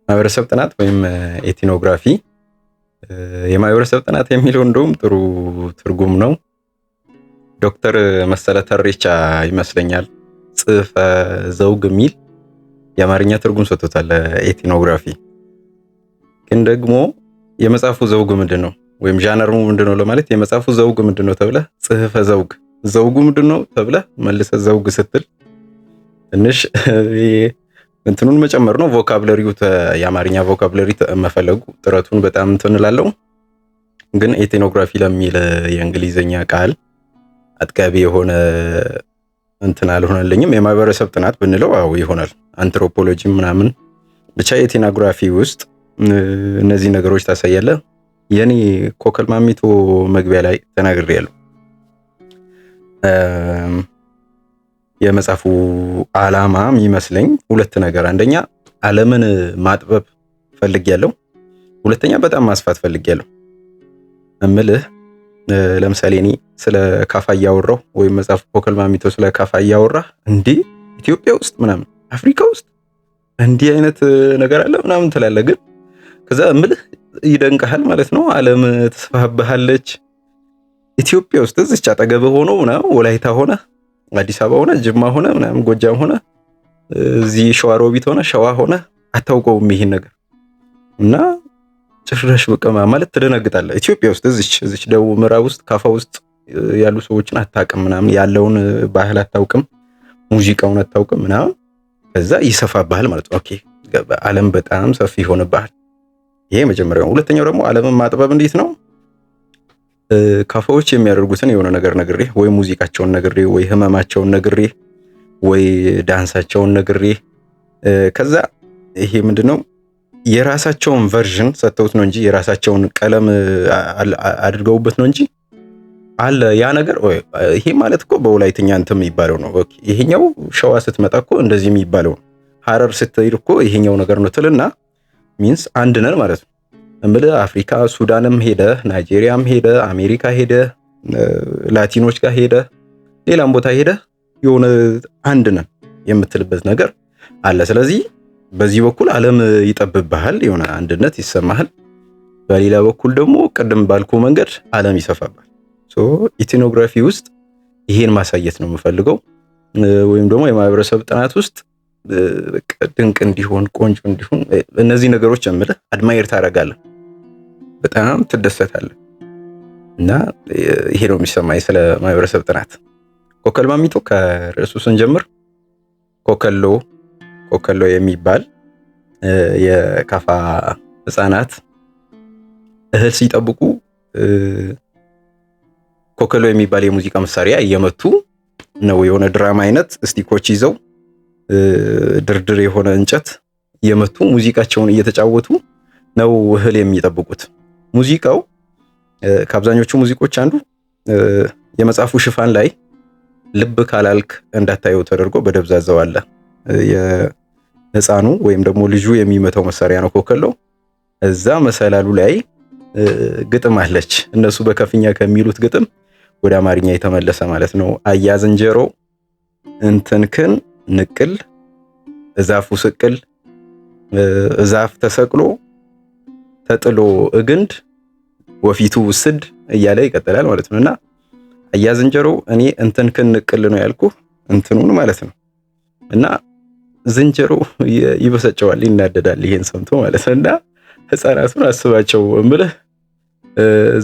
ማህበረሰብ ጥናት ወይም ethnography፣ የማህበረሰብ ጥናት የሚለው እንደውም ጥሩ ትርጉም ነው። ዶክተር መሰለ ተሬቻ ይመስለኛል ጽፈ ዘውግ የሚል የአማርኛ ትርጉም ሰጥቶታል ethnography። ግን ደግሞ የመጽሐፉ ዘውግ ምንድን ነው ወይም genre ኡ ምንድን ነው ለማለት የመጽሐፉ ዘውግ ምንድን ነው ተብለህ ጽህፈ ዘውግ፣ ዘውጉ ምንድን ነው ተብለህ መልሰህ ዘውግ ስትል ትንሽ እንትኑን መጨመር ነው። Vocabulary ው የአማርኛ vocabulary መፈለጉ ጥረቱን በጣም እንትን እላለሁ። ግን ethnography ለሚል የእንግሊዝኛ ቃል አጥጋቢ የሆነ እንትን አልሆነልኝም። የማህበረሰብ ጥናት ብንለው አዎ ይሆናል። አንትሮፖሎጂ ምናምን ብቻ ethnography ውስጥ እነዚህ ነገሮች ታሳያለህ። የኔ ኮከል ማሚቶ መግቢያ ላይ ተናግሬያለሁ። የመጽሐፉ ዓላማ የሚመስለኝ ሁለት ነገር፣ አንደኛ ዓለምን ማጥበብ ፈልጌያለሁ፣ ሁለተኛ በጣም ማስፋት ፈልጌያለሁ። እምልህ ለምሳሌ እኔ ስለ ካፋ እያወራሁ ወይም መጽሐፉ ኮከል ማሚቶ ስለ ካፋ እያወራ እንዴ ኢትዮጵያ ውስጥ ምናምን አፍሪካ ውስጥ እንዲህ አይነት ነገር አለ ምናምን ትላለህ። ግን ከዛ እምልህ ይደንቅሃል ማለት ነው። ዓለም ተስፋብሃለች። ኢትዮጵያ ውስጥ እዚች አጠገብህ ሆኖ ምናምን ወላይታ ሆነ አዲስ አበባ ሆነ ጅማ ሆነ ምናምን ጎጃም ሆነ እዚህ ሸዋሮቢት ሆነ ሸዋ ሆነ አታውቀውም ይሄን ነገር እና ጭራሽ በቃ ማለት ትደነግጣለህ። ኢትዮጵያ ውስጥ እዚች ደቡብ ምዕራብ ውስጥ ካፋ ውስጥ ያሉ ሰዎችን አታውቅም ምናምን፣ ያለውን ባህል አታውቅም፣ ሙዚቃውን አታውቅም ምናምን። ከዛ ይሰፋብሃል ማለት ነው። Okay ዓለም በጣም ሰፊ ይሆንብሃል። ይሄ መጀመሪያው። ሁለተኛው ደግሞ ዓለምን ማጥበብ እንዴት ነው? ካፋዎች የሚያደርጉትን የሆነ ነገር ነግሬ ወይ ሙዚቃቸውን ነግሬ ወይ ህመማቸውን ነግሬ ወይ ዳንሳቸውን ነግሬ ከዛ ይሄ ምንድነው የራሳቸውን version ሰጥተውት ነው እንጂ የራሳቸውን ቀለም አድርገውበት ነው እንጂ አለ ያ ነገር። ይሄ ማለት እኮ በወላይትኛ እንትን የሚባለው ነው። Okay ይሄኛው ሸዋ ስትመጣ እኮ እንደዚህ የሚባለው ነው። ሐረር ስትሄድ እኮ ይሄኛው ነገር ነው ትልና means አንድ ነን ማለት ነው። እምልህ አፍሪካ ሱዳንም ሄደ፣ ናይጄሪያም ሄደ፣ አሜሪካ ሄደ፣ ላቲኖች ጋር ሄደ፣ ሌላም ቦታ ሄደ የሆነ አንድ ነን የምትልበት ነገር አለ። ስለዚህ በዚህ በኩል ዓለም ይጠብብሃል፣ የሆነ አንድነት ይሰማሃል። በሌላ በኩል ደግሞ ቅድም ባልኩ መንገድ ዓለም ይሰፋባል። So ethnography ውስጥ ይሄን ማሳየት ነው የምፈልገው፣ ወይም ደግሞ የማህበረሰብ ጥናት ውስጥ ድንቅ እንዲሆን ቆንጆ እንዲሆን እነዚህ ነገሮች እምልህ admire ታደርጋለህ፣ በጣም ትደሰታለህ። እና ይሄ ነው የሚሰማኝ ስለ ማህበረሰብ ጥናት። ኮከል ማሚቶ ከርዕሱ ስንጀምር ኮከሎ ኮከሎ የሚባል የካፋ ህፃናት እህል ሲጠብቁ ኮከሎ የሚባል የሙዚቃ መሳሪያ እየመቱ ነው። የሆነ drum አይነት stick ኦች ይዘው ድርድር የሆነ እንጨት እየመቱ ሙዚቃቸውን እየተጫወቱ ነው እህል የሚጠብቁት። ሙዚቃው ከአብዛኞቹ ሙዚቆች አንዱ የመጽሐፉ ሽፋን ላይ ልብ ካላልክ እንዳታየው ተደርጎ በደብዛዛው አለ። የህፃኑ ወይም ደግሞ ልጁ የሚመታው መሳሪያ ነው ኮከሎ። እዛ መሰላሉ ላይ ግጥም አለች። እነሱ በከፍኛ ከሚሉት ግጥም ወደ አማርኛ የተመለሰ ማለት ነው። አያ ዝንጀሮ እንትንክን ንቅል እዛፉ ስቅል እዛፍ ተሰቅሎ ተጥሎ እግንድ ወፊቱ ስድ እያለ ይቀጥላል ማለት ነው። እና አያ ዝንጀሮ እኔ እንትንክን ንቅል ነው ያልኩ እንትኑን ማለት ነው። እና ዝንጀሮ ይበሰጨዋል፣ ይናደዳል ይሄን ሰምቶ ማለት ነው። እና ህፃናቱን አስባቸው እምልህ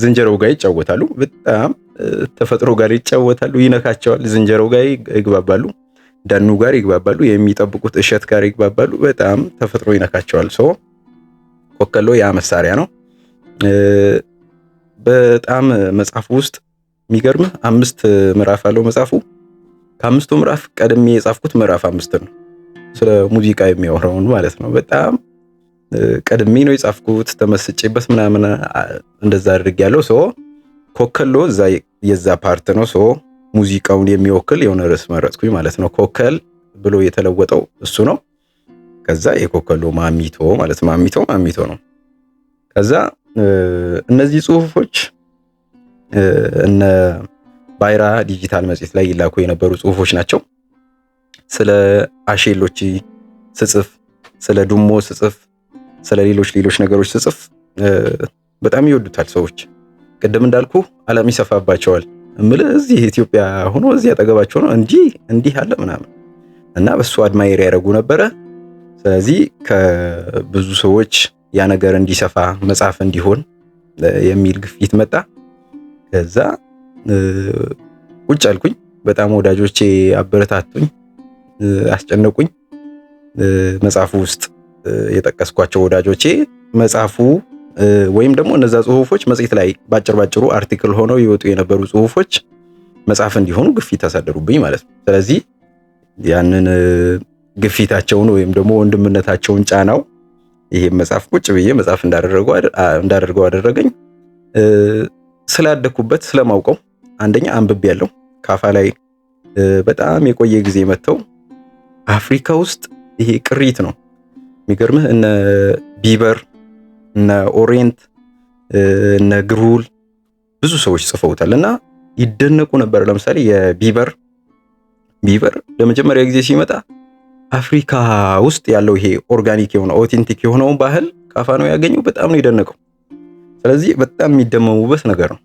ዝንጀሮው ጋር ይጫወታሉ። በጣም ተፈጥሮ ጋር ይጫወታሉ፣ ይነካቸዋል። ዝንጀሮው ጋር ይግባባሉ፣ ደኑ ጋር ይግባባሉ፣ የሚጠብቁት እሸት ጋር ይግባባሉ። በጣም ተፈጥሮ ይነካቸዋል። So ኮከሎ ያ መሳሪያ ነው። በጣም መጽሐፉ ውስጥ የሚገርምህ 5 ምዕራፍ አለው መጽሐፉ። ከአምስቱ ምዕራፍ ቀድሜ የጻፍኩት ምዕራፍ 5 ነው፣ ስለ ሙዚቃ የሚያወራውን ማለት ነው። በጣም ቀድሜ ነው የጻፍኩት፣ ተመስጬበት ምናምን እንደዛ አድርጌያለሁ። So ኮከሎ እዛ የዛ part ነው። So ሙዚቃውን የሚወክል የሆነ ርዕስ መረጥኩኝ ማለት ነው። ኮከል ብሎ የተለወጠው እሱ ነው። ከዛ የኮከሎ ማሚቶ ማለት ማሚቶ ማሚቶ ነው። ከዛ እነዚህ ጽሁፎች እነ ባይራ ዲጂታል መጽሔት ላይ ይላኩ የነበሩ ጽሁፎች ናቸው። ስለ አሼሎቺ ስጽፍ፣ ስለ ዱሞ ስጽፍ፣ ስለ ሌሎች ሌሎች ነገሮች ስጽፍ በጣም ይወዱታል ሰዎች። ቅድም እንዳልኩ ዓለም ይሰፋባቸዋል። እምልህ እዚህ ኢትዮጵያ ሆኖ እዚህ አጠገባቸው ነው እንጂ እንዲህ አለ ምናምን እና በሱ admire ያደርጉ ነበረ። ስለዚህ ከብዙ ሰዎች ያ ነገር እንዲሰፋ መጽሐፍ እንዲሆን የሚል ግፊት መጣ። ከዛ ቁጭ አልኩኝ። በጣም ወዳጆቼ አበረታቱኝ፣ አስጨነቁኝ። መጽሐፉ ውስጥ የጠቀስኳቸው ወዳጆቼ መጽሐፉ ወይም ደግሞ እነዛ ጽሁፎች መጽሔት ላይ ባጭር ባጭሩ article ሆነው ይወጡ የነበሩ ጽሁፎች መጽሐፍ እንዲሆኑ ግፊት አሳደሩብኝ ማለት ነው። ስለዚህ ያንን ግፊታቸውን ወይም ደግሞ ወንድምነታቸውን ጫናው ይሄ መጽሐፍ ቁጭ ብዬ መጽሐፍ እንዳደርገው አደረገኝ። ስላደኩበት ስለማውቀው አንደኛ አንብቤ ያለው ካፋ ላይ በጣም የቆየ ጊዜ መጥተው አፍሪካ ውስጥ ይሄ ቅሪት ነው የሚገርምህ። እነ ቢበር፣ እነ ኦሪየንት፣ እነ ግሩል ብዙ ሰዎች ጽፈውታል እና ይደነቁ ነበር። ለምሳሌ የቢበር ቢበር ለመጀመሪያ ጊዜ ሲመጣ አፍሪካ ውስጥ ያለው ይሄ organic የሆነ authentic የሆነውን ባህል ካፋ ነው ያገኘው። በጣም ነው የደነቀው። ስለዚህ በጣም የሚደመሙበት ነገር ነው።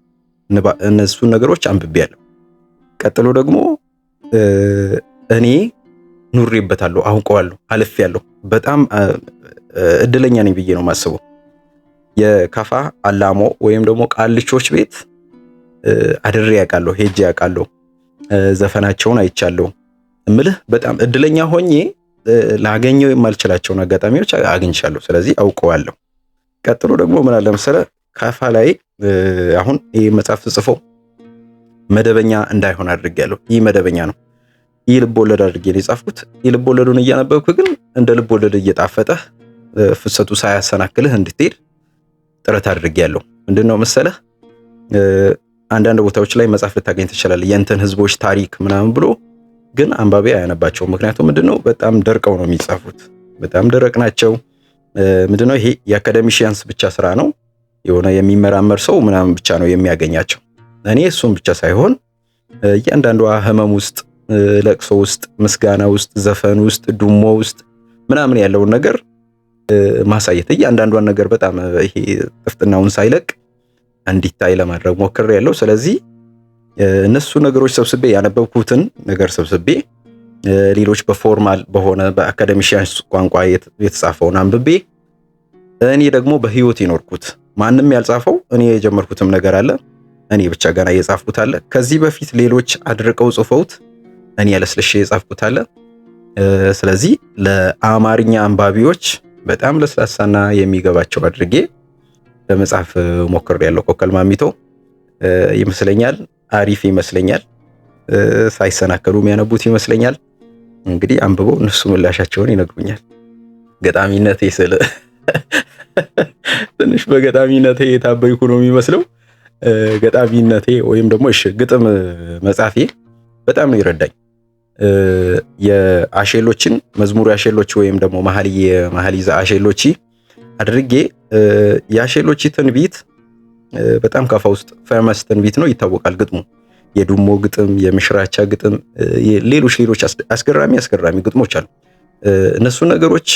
እነሱን ነገሮች አንብቤያለሁ። ቀጥሎ ደግሞ እኔ ኑሬበታለሁ፣ አውቀዋለሁ፣ አልፌያለሁ። በጣም እድለኛ ነኝ ብዬ ነው የማስበው። የካፋ አላሞ ወይም ደግሞ ቃልቾች ቤት አድሬ ያውቃለሁ፣ ሄጄ ያውቃለሁ፣ ዘፈናቸውን አይቻለሁ። እምልህ በጣም እድለኛ ሆኜ ላገኘው የማልችላቸውን አጋጣሚዎች አግኝቻለሁ። ስለዚህ አውቀዋለሁ። ቀጥሎ ደግሞ ምን አለ መሰለህ፣ ካፋ ላይ አሁን ይህ መጽሐፍ ጽፈው መደበኛ እንዳይሆን አድርጌያለሁ። ይህ መደበኛ ነው። ይህ ልብ ወለድ አድርጌ ነው የጻፍኩት። ይህ ልብ ወለዱን እያነበብክ ግን እንደ ልብ ወለድ እየጣፈጠህ ፍሰቱ ሳያሰናክልህ እንድትሄድ ጥረት አድርጌያለሁ። ምንድነው መሰለህ፣ አንዳንድ ቦታዎች ላይ መጽሐፍ ልታገኝ ትችላለህ፣ የእንትን ህዝቦች ታሪክ ምናምን ብሎ ግን አንባቢ አያነባቸውም። ምክንያቱም ምንድነው በጣም ደርቀው ነው የሚጻፉት። በጣም ደረቅ ናቸው። ምንድነው ይሄ የ academicians ብቻ ስራ ነው። የሆነ የሚመራመር ሰው ምናምን ብቻ ነው የሚያገኛቸው። እኔ እሱም ብቻ ሳይሆን እያንዳንዷ ህመም ውስጥ፣ ለቅሶ ውስጥ፣ ምስጋና ውስጥ፣ ዘፈን ውስጥ፣ ዱሞ ውስጥ ምናምን ያለውን ነገር ማሳየት እያንዳንዷን ነገር በጣም ይሄ ጥፍጥናውን ሳይለቅ እንዲታይ ለማድረግ ሞክሬያለሁ። ስለዚህ እነሱ ነገሮች ሰብስቤ ያነበብኩትን ነገር ሰብስቤ ሌሎች በ formal በሆነ በ academicians ቋንቋ የተጻፈውን አንብቤ እኔ ደግሞ በህይወት የኖርኩት ማንም ያልጻፈው እኔ የጀመርኩትም ነገር አለ። እኔ ብቻ ገና የጻፍኩት አለ። ከዚህ በፊት ሌሎች አድርቀው ጽፈውት እኔ ያለስልሼ የጻፍኩት አለ። ስለዚህ ለአማርኛ አንባቢዎች በጣም ለስላሳና የሚገባቸው አድርጌ ለመጻፍ ሞክሬያለሁ። ኮከል ማሚቶ ይመስለኛል አሪፍ ይመስለኛል። ሳይሰናከሉ የሚያነቡት ይመስለኛል። እንግዲህ አንብበው እነሱ ምላሻቸውን ይነግሩኛል። ገጣሚነቴ ስል ትንሽ በገጣሚነቴ የታበይኩ ነው የሚመስለው። ገጣሚነቴ ወይም ደግሞ እሺ ግጥም መጻፌ በጣም ነው ይረዳኝ። የአሼሎችን መዝሙር የአሼሎች ወይም ደግሞ መሀልይ ዘአሼሎቺ አድርጌ የአሼሎቺ ትንቢት በጣም ካፋ ውስጥ famous ትንቢት ነው፣ ይታወቃል ግጥሙ። የዱሞ ግጥም፣ የምሽራቻ ግጥም፣ ሌሎች ሌሎች አስገራሚ አስገራሚ ግጥሞች አሉ። እነሱ ነገሮች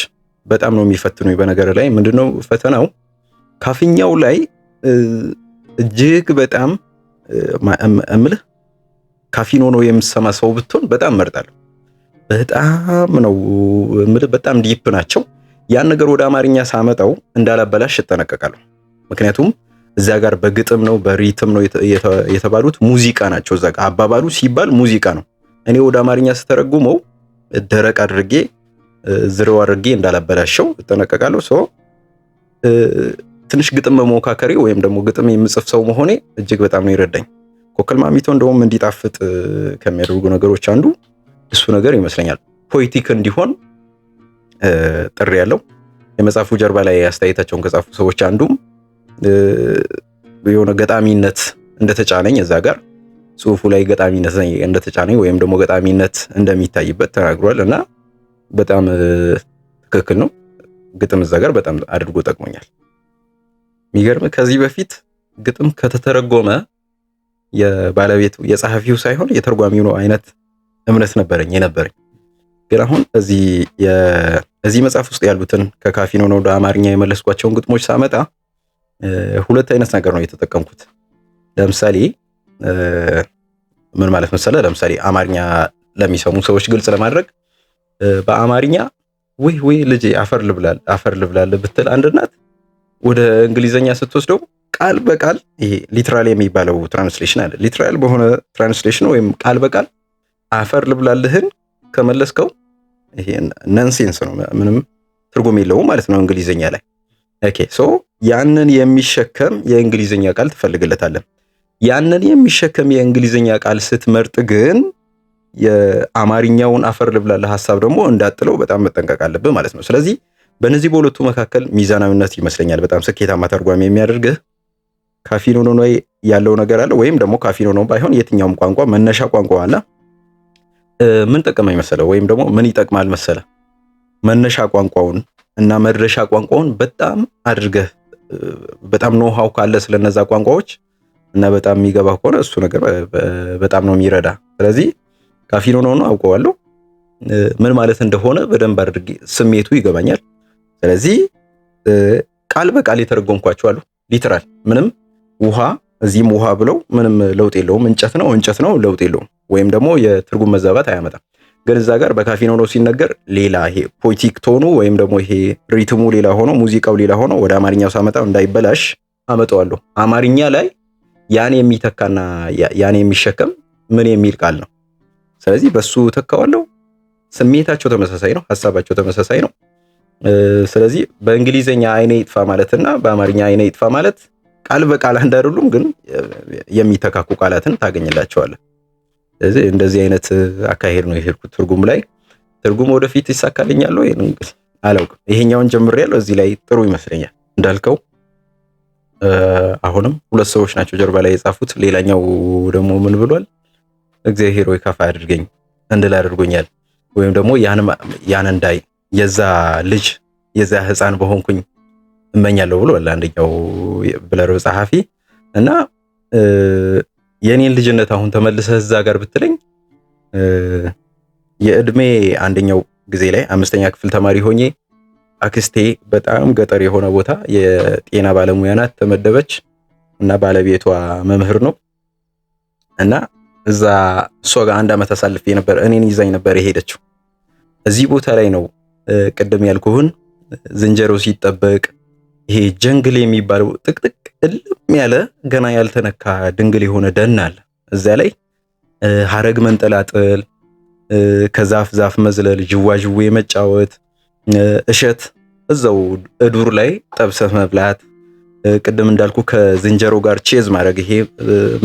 በጣም ነው የሚፈትኑ። በነገር ላይ ምንድነው ፈተናው? ካፍኛው ላይ እጅግ በጣም እምልህ ካፊኖ ነው የምሰማ ሰው ብትሆን በጣም እመርጣለሁ። በጣም ነው እምልህ፣ በጣም deep ናቸው። ያን ነገር ወደ አማርኛ ሳመጣው እንዳላበላሽ እጠነቀቃለሁ። ምክንያቱም እዚያ ጋር በግጥም ነው በ rhythm ነው የተባሉት ሙዚቃ ናቸው። እዛ ጋር አባባሉ ሲባል ሙዚቃ ነው። እኔ ወደ አማርኛ ስተረጉመው ደረቅ አድርጌ ዝርው አድርጌ እንዳላበላሸው እጠነቀቃለሁ። So ትንሽ ግጥም መሞካከሬ ወይም ደግሞ ግጥም የምጽፍ ሰው መሆኔ እጅግ በጣም ነው ይረዳኝ። ኮከል ማሚቶ እንደውም እንዲጣፍጥ ከሚያደርጉ ነገሮች አንዱ እሱ ነገር ይመስለኛል። Poetic እንዲሆን ጥሪ ያለው የመጽሐፉ ጀርባ ላይ አስተያየታቸውን ከጻፉ ሰዎች አንዱም የሆነ ገጣሚነት እንደተጫነኝ እዛ ጋር ጽሁፉ ላይ ገጣሚነት እንደተጫነኝ ወይም ደግሞ ገጣሚነት እንደሚታይበት ተናግሯል። እና በጣም ትክክል ነው። ግጥም እዛ ጋር በጣም አድርጎ ጠቅሞኛል። የሚገርም ከዚህ በፊት ግጥም ከተተረጎመ የባለቤቱ የጸሐፊው ሳይሆን የተርጓሚው ነው አይነት እምነት ነበረኝ የነበረኝ። ግን አሁን እዚህ የእህቴ እዚህ መጽሐፍ ውስጥ ያሉትን ከካፊኖኖ ወደ አማርኛ የመለስኳቸውን ግጥሞች ሳመጣ ሁለት አይነት ነገር ነው የተጠቀምኩት። ለምሳሌ ምን ማለት መሰለ? ለምሳሌ አማርኛ ለሚሰሙ ሰዎች ግልጽ ለማድረግ በአማርኛ ውይ ውይ ልጄ አፈር ልብላል አፈር ልብላል ብትል አንድ እናት ወደ እንግሊዘኛ ስትወስደው ቃል በቃል ይሄ literal የሚባለው translation አለ። Literal በሆነ translation ወይም ቃል በቃል አፈር ልብላልህን ከመለስከው ይሄ nonsense ነው፣ ምንም ትርጉም የለውም ማለት ነው እንግሊዘኛ ላይ። Okay, so ያንን የሚሸከም የእንግሊዘኛ ቃል ትፈልግለታለህ። ያንን የሚሸከም የእንግሊዘኛ ቃል ስትመርጥ ግን የአማርኛውን አፈር ልብላልህ ሀሳብ ደግሞ እንዳጥለው በጣም መጠንቀቅ አለብህ ማለት ነው። ስለዚህ በእነዚህ በሁለቱ መካከል ሚዛናዊነት ይመስለኛል በጣም ስኬታማ ተርጓሚ የሚያደርግህ። ካፊኖኖ ላይ ያለው ነገር አለ፣ ወይም ደግሞ ካፊኖኖ ባይሆን የትኛውም ቋንቋ መነሻ ቋንቋ አለ። ምን ጠቀመኝ መሰለ፣ ወይም ደግሞ ምን ይጠቅማል መሰለ፣ መነሻ ቋንቋውን እና መድረሻ ቋንቋውን በጣም አድርገህ በጣም know-how ካለ ስለነዛ ቋንቋዎች እና በጣም የሚገባ ከሆነ እሱ ነገር በጣም ነው የሚረዳ። ስለዚህ ካፊኖኖ ነው አውቀዋለሁ፣ ምን ማለት እንደሆነ በደንብ አድርጌ ስሜቱ ይገባኛል። ስለዚህ ቃል በቃል የተረጎምኳቸው አሉ። Literal ምንም ውሃ እዚህም ውሃ ብለው ምንም ለውጥ የለውም። እንጨት ነው እንጨት ነው፣ ለውጥ የለውም። ወይም ደግሞ የትርጉም መዛባት አያመጣም። ግን እዛ ጋር በካፊኖኖ ሲነገር ሌላ ይሄ poetic tone ኡ ወይም ደግሞ ይሄ rhythm ኡ ሌላ ሆኖ፣ ሙዚቃው ሌላ ሆኖ ወደ አማርኛው ሳመጣው እንዳይበላሽ አመጣዋለሁ። አማርኛ ላይ ያን የሚተካና ያን የሚሸከም ምን የሚል ቃል ነው። ስለዚህ በሱ ተካዋለሁ። ስሜታቸው ተመሳሳይ ነው፣ ሀሳባቸው ተመሳሳይ ነው። ስለዚህ በእንግሊዘኛ አይኔ ይጥፋ ማለትና በአማርኛ አይኔ ይጥፋ ማለት ቃል በቃል አንድ አይደሉም፣ ግን የሚተካኩ ቃላትን ታገኝላቸዋለህ። ስለዚህ እንደዚህ አይነት አካሄድ ነው የሄድኩት ትርጉም ላይ። ትርጉም ወደፊት ይሳካልኛል ወይ አላውቅም። ይሄኛውን ጀምሬያለሁ። እዚህ ላይ ጥሩ ይመስለኛል። እንዳልከው አሁንም ሁለት ሰዎች ናቸው ጀርባ ላይ የጻፉት። ሌላኛው ደግሞ ምን ብሏል? እግዚአብሔር ወይ ከፍ አድርገኝ እንድል አድርጎኛል፣ ወይም ደግሞ ያን እንዳይ የዛ ልጅ የዛ ህፃን በሆንኩኝ እመኛለሁ ብሏል አንደኛው blurb ጸሐፊ። እና የኔን ልጅነት አሁን ተመልሰህ እዛ ጋር ብትለኝ የእድሜ አንደኛው ጊዜ ላይ 5ኛ ክፍል ተማሪ ሆኜ አክስቴ በጣም ገጠር የሆነ ቦታ የጤና ባለሙያ ናት፣ ተመደበች እና ባለቤቷ መምህር ነው እና እዛ እሷ ጋር አንድ ዓመት አሳልፌ ነበር። እኔን ይዛኝ ነበር የሄደችው። እዚህ ቦታ ላይ ነው ቅድም ያልኩህን ዝንጀሮ ሲጠበቅ ይሄ jungle የሚባለው ጥቅጥቅ እልም ያለ ገና ያልተነካ ድንግል የሆነ ደን አለ። እዚያ ላይ ሀረግ መንጠላጠል፣ ከዛፍ ዛፍ መዝለል፣ ዥዋዥዌ መጫወት፣ እሸት እዛው እዱር ላይ ጠብሰህ መብላት፣ ቅድም እንዳልኩ ከዝንጀሮ ጋር ቼዝ ማድረግ፣ ይሄ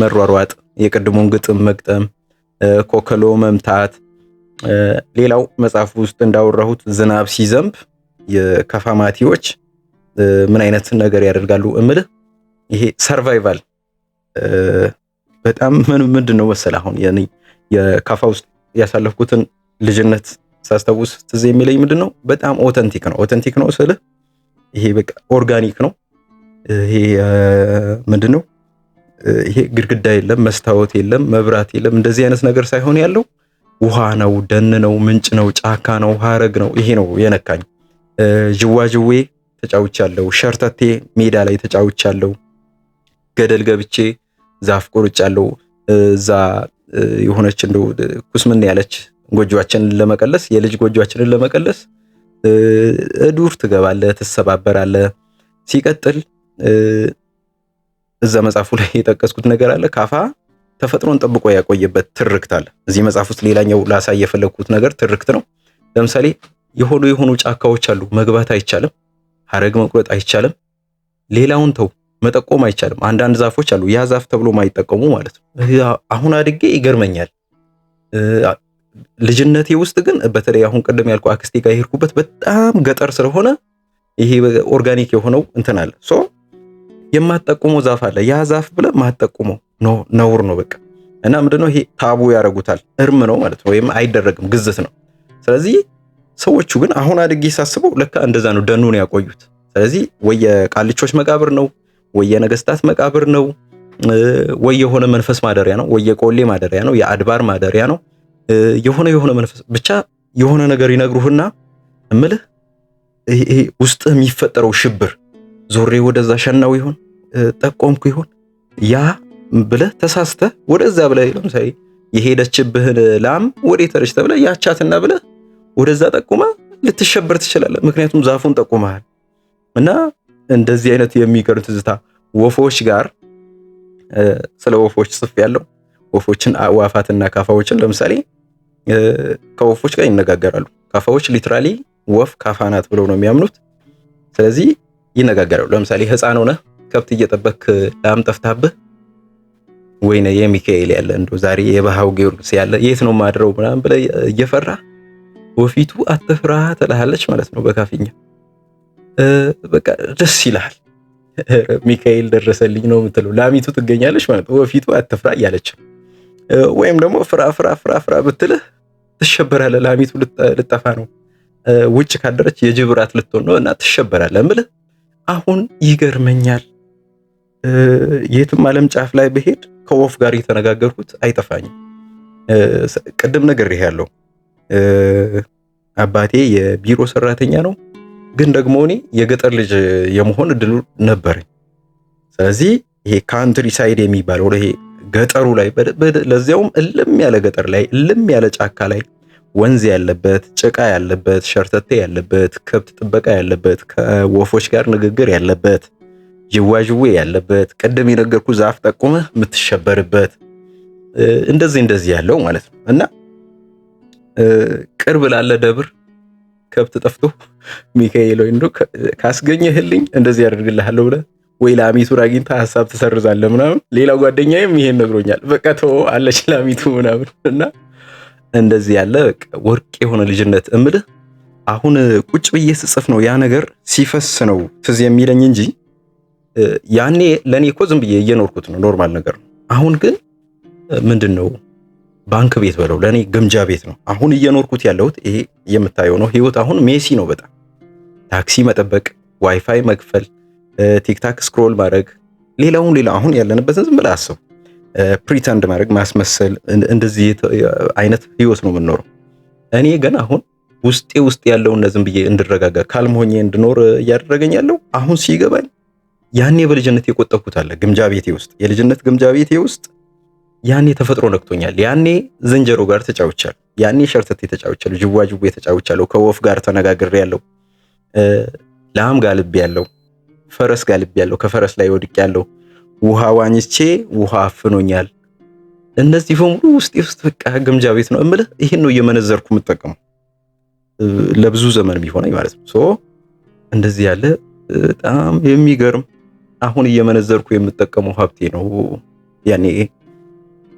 መሯሯጥ፣ የቅድሙን ግጥም መግጠም፣ ኮከሎ መምታት። ሌላው መጽሐፍ ውስጥ እንዳወራሁት ዝናብ ሲዘንብ የከፋማቲዎች ምን አይነት ነገር ያደርጋሉ እምልህ ይሄ survival በጣም ምን ምንድን ነው መሰለህ፣ አሁን የኔ የካፋ ውስጥ ያሳለፍኩትን ልጅነት ሳስታውስ ትዝ የሚለኝ ምንድን ነው፣ በጣም authentic ነው። Authentic ነው ስልህ ይሄ በቃ organic ነው። ይሄ ምንድን ነው፣ ይሄ ግድግዳ የለም፣ መስታወት የለም፣ መብራት የለም፣ እንደዚህ አይነት ነገር ሳይሆን ያለው ውሃ ነው፣ ደን ነው፣ ምንጭ ነው፣ ጫካ ነው፣ ሀረግ ነው። ይሄ ነው የነካኝ። ዥዋዥዌ ተጫውቻለሁ። ሸርተቴ ሜዳ ላይ ተጫውቻለሁ። ገደል ገብቼ ዛፍ ቆርጫለሁ። እዛ የሆነች እንደው ኩስምን ያለች ጎጆአችንን ለመቀለስ፣ የልጅ ጎጆአችንን ለመቀለስ ዱር ትገባለህ፣ ትሰባበራለህ። ሲቀጥል እዛ መጽሐፉ ላይ የጠቀስኩት ነገር አለ። ካፋ ተፈጥሮን ጠብቆ ያቆየበት ትርክት አለ። እዚህ መጽሐፍ ውስጥ ሌላኛው ላሳይ የፈለግኩት ነገር ትርክት ነው። ለምሳሌ የሆኑ የሆኑ ጫካዎች አሉ፣ መግባት አይቻልም፣ ሀረግ መቁረጥ አይቻልም። ሌላውን ተው፣ መጠቆም አይቻልም። አንዳንድ ዛፎች አሉ ያ ዛፍ ተብሎ ማይጠቀሙ ማለት ነው። አሁን አድጌ ይገርመኛል። ልጅነቴ ውስጥ ግን በተለይ አሁን ቅድም ያልኩ አክስቴ ጋር የሄድኩበት በጣም ገጠር ስለሆነ ይሄ organic የሆነው እንትን አለ። So የማትጠቁመው ዛፍ አለ። ያ ዛፍ ብለህ ማትጠቁመው ነውር ነው በቃ። እና ምንድነው ይሄ taboo ያደርጉታል። እርም ነው ማለት ነው፣ ወይም አይደረግም፣ ግዝት ነው። ስለዚህ ሰዎቹ ግን አሁን አድጌ ሳስበው ለካ እንደዛ ነው ደኑን ያቆዩት። ስለዚህ ወይ የቃልቾች መቃብር ነው፣ ወይ የነገስታት መቃብር ነው፣ ወይ የሆነ መንፈስ ማደሪያ ነው፣ ወይ የቆሌ ማደሪያ ነው፣ የአድባር ማደሪያ ነው። የሆነ የሆነ መንፈስ ብቻ የሆነ ነገር ይነግሩህና እምልህ ይሄ ውስጥ የሚፈጠረው ሽብር፣ ዞሬ ወደዛ ሸናው ይሆን፣ ጠቆምኩ ይሆን ያ ብለህ ተሳስተህ ወደዛ ብለህ፣ ለምሳሌ የሄደችብህን ላም ወዴት ሄደች ተብለህ ያቻትና ብለህ ወደዛ ጠቁመህ ልትሸበር ትችላለህ። ምክንያቱም ዛፉን ጠቁመሃል። እና እንደዚህ አይነት የሚገርም ትዝታ ወፎች ጋር፣ ስለ ወፎች ጽፍ ያለው ወፎችን፣ አዕዋፋትና ካፋዎችን፣ ለምሳሌ ከወፎች ጋር ይነጋገራሉ። ካፋዎች literally ወፍ ካፋ ናት ብለው ነው የሚያምኑት። ስለዚህ ይነጋገራሉ። ለምሳሌ ሕፃን ሆነህ ከብት እየጠበክ ላም ጠፍታብህ፣ ወይኔ የሚካኤል ያለ፣ እንደው ዛሬ የባሃው ጊዮርጊስ ያለ፣ የት ነው ማድረው ምናምን ብለህ እየፈራ ወፊቱ አትፍራ ትልሃለች ማለት ነው በካፊኛ። በቃ ደስ ይልሃል። ሚካኤል ደረሰልኝ ነው የምትለው። ላሚቱ ትገኛለች ማለት ነው። ወፊቱ አትፍራ እያለች፣ ወይም ደግሞ ፍራ ፍራ ፍራ ፍራ ብትልህ ትሸበራለህ። ላሚቱ ልጠፋ ነው፣ ውጭ ካደረች የጅብ ራት ልትሆን ነው እና ትሸበራለህ። እምልህ አሁን ይገርመኛል። የትም ዓለም ጫፍ ላይ ብሄድ ከወፍ ጋር የተነጋገርኩት አይጠፋኝም። ቅድም ነግሬህ ያለው አባቴ የቢሮ ሰራተኛ ነው፣ ግን ደግሞ እኔ የገጠር ልጅ የመሆን እድሉ ነበረኝ። ስለዚህ ይሄ countryside የሚባለው ይሄ ገጠሩ ላይ፣ ለዚያውም እልም ያለ ገጠር ላይ፣ እልም ያለ ጫካ ላይ፣ ወንዝ ያለበት፣ ጭቃ ያለበት፣ ሸርተቴ ያለበት፣ ከብት ጥበቃ ያለበት፣ ከወፎች ጋር ንግግር ያለበት፣ ዥዋዥዌ ያለበት፣ ቅድም የነገርኩ ዛፍ ጠቁመህ የምትሸበርበት፣ እንደዚህ እንደዚህ ያለው ማለት ነው። እና ቅርብ ላለ ደብር ከብት ጠፍቶ ሚካኤል ወይ እንደው ካስገኘህልኝ እንደዚህ ያደርግልሃለሁ ብለህ ወይ ላሚቱን አግኝተህ ሀሳብ ትሰርዛለህ ምናምን። ሌላው ጓደኛዬም ይሄን ነግሮኛል። በቃ ተወው አለች ላሚቱ ምናምን። እና እንደዚህ ያለ በቃ ወርቅ የሆነ ልጅነት እምልህ አሁን ቁጭ ብዬ ስጽፍ ነው፣ ያ ነገር ሲፈስ ነው ትዝ የሚለኝ እንጂ ያኔ ለእኔ እኮ ዝም ብዬ እየኖርኩት ነው፣ normal ነገር ነው። አሁን ግን ምንድን ነው፣ ባንክ ቤት በለው ለእኔ ግምጃ ቤት ነው። አሁን እየኖርኩት ያለሁት ይሄ የምታየው ነው ህይወት። አሁን messy ነው በጣም፣ ታክሲ መጠበቅ፣ ዋይፋይ መክፈል፣ TikTok scroll ማድረግ፣ ሌላውን ሌላ አሁን ያለንበትን ዝም ብለህ አስብ። Pretend ማድረግ፣ ማስመሰል፣ እንደዚህ አይነት ህይወት ነው የምንኖረው። እኔ ግን አሁን ውስጤ ውስጥ ያለውን ዝም ብዬ እንድረጋጋ፣ calm ሆኜ እንድኖር እያደረገኝ ያለው፣ አሁን ሲገባኝ ያኔ በልጅነት የቆጠብኩት አለ ግምጃ ቤቴ ውስጥ፣ የልጅነት ግምጃ ቤቴ ውስጥ። ያኔ ተፈጥሮ ነክቶኛል። ያኔ ዝንጀሮ ጋር ተጫውቻለሁ። ያኔ ሸርተቴ ተጫውቻለሁ። ጅዋጅዌ ተጫውቻለሁ። ከወፍ ጋር ተነጋግሬያለሁ። ላም ጋልቤያለሁ። ፈረስ ጋልቤያለሁ። ከፈረስ ላይ ወድቄያለሁ። ውሃ ዋኝቼ ውሃ አፍኖኛል። እነዚህ በሙሉ ውስጤ ውስጥ በቃ ግምጃ ቤት ነው እምልህ። ይሄን ነው እየመነዘርኩ የምጠቀመው ለብዙ ዘመን ቢሆነኝ ማለት ነው። So እንደዚህ ያለ በጣም የሚገርም አሁን እየመነዘርኩ የምጠቀመው ሀብቴ ነው። ያኔ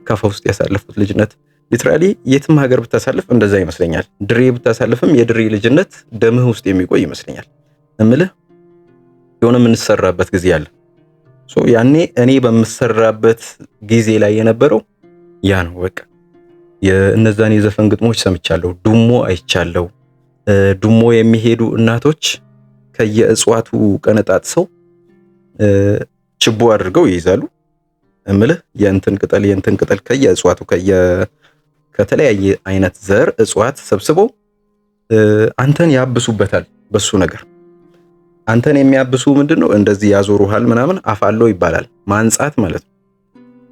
ካፋ ውስጥ ያሳለፍኩት ልጅነት literally የትም ሀገር ብታሳልፍ እንደዛ ይመስለኛል። ድሬ ብታሳልፍም የድሬ ልጅነት ደምህ ውስጥ የሚቆይ ይመስለኛል። እምልህ የሆነ የምንሰራበት ጊዜ አለ። So ያኔ እኔ በምሰራበት ጊዜ ላይ የነበረው ያ ነው። በቃ የእነዛን የዘፈን ግጥሞች ሰምቻለሁ። ዱሞ አይቻለሁ። ዱሞ የሚሄዱ እናቶች ከየእጽዋቱ ቀነጣጥሰው ችቦ አድርገው ይይዛሉ። እምልህ የእንትን ቅጠል፣ የእንትን ቅጠል፣ ከየእጽዋቱ ከተለያየ አይነት ዘር እጽዋት ሰብስበው አንተን ያብሱበታል። በሱ ነገር አንተን የሚያብሱ ምንድነው፣ እንደዚህ ያዞሩሃል ምናምን፣ አፋሎ ይባላል፣ ማንጻት ማለት ነው።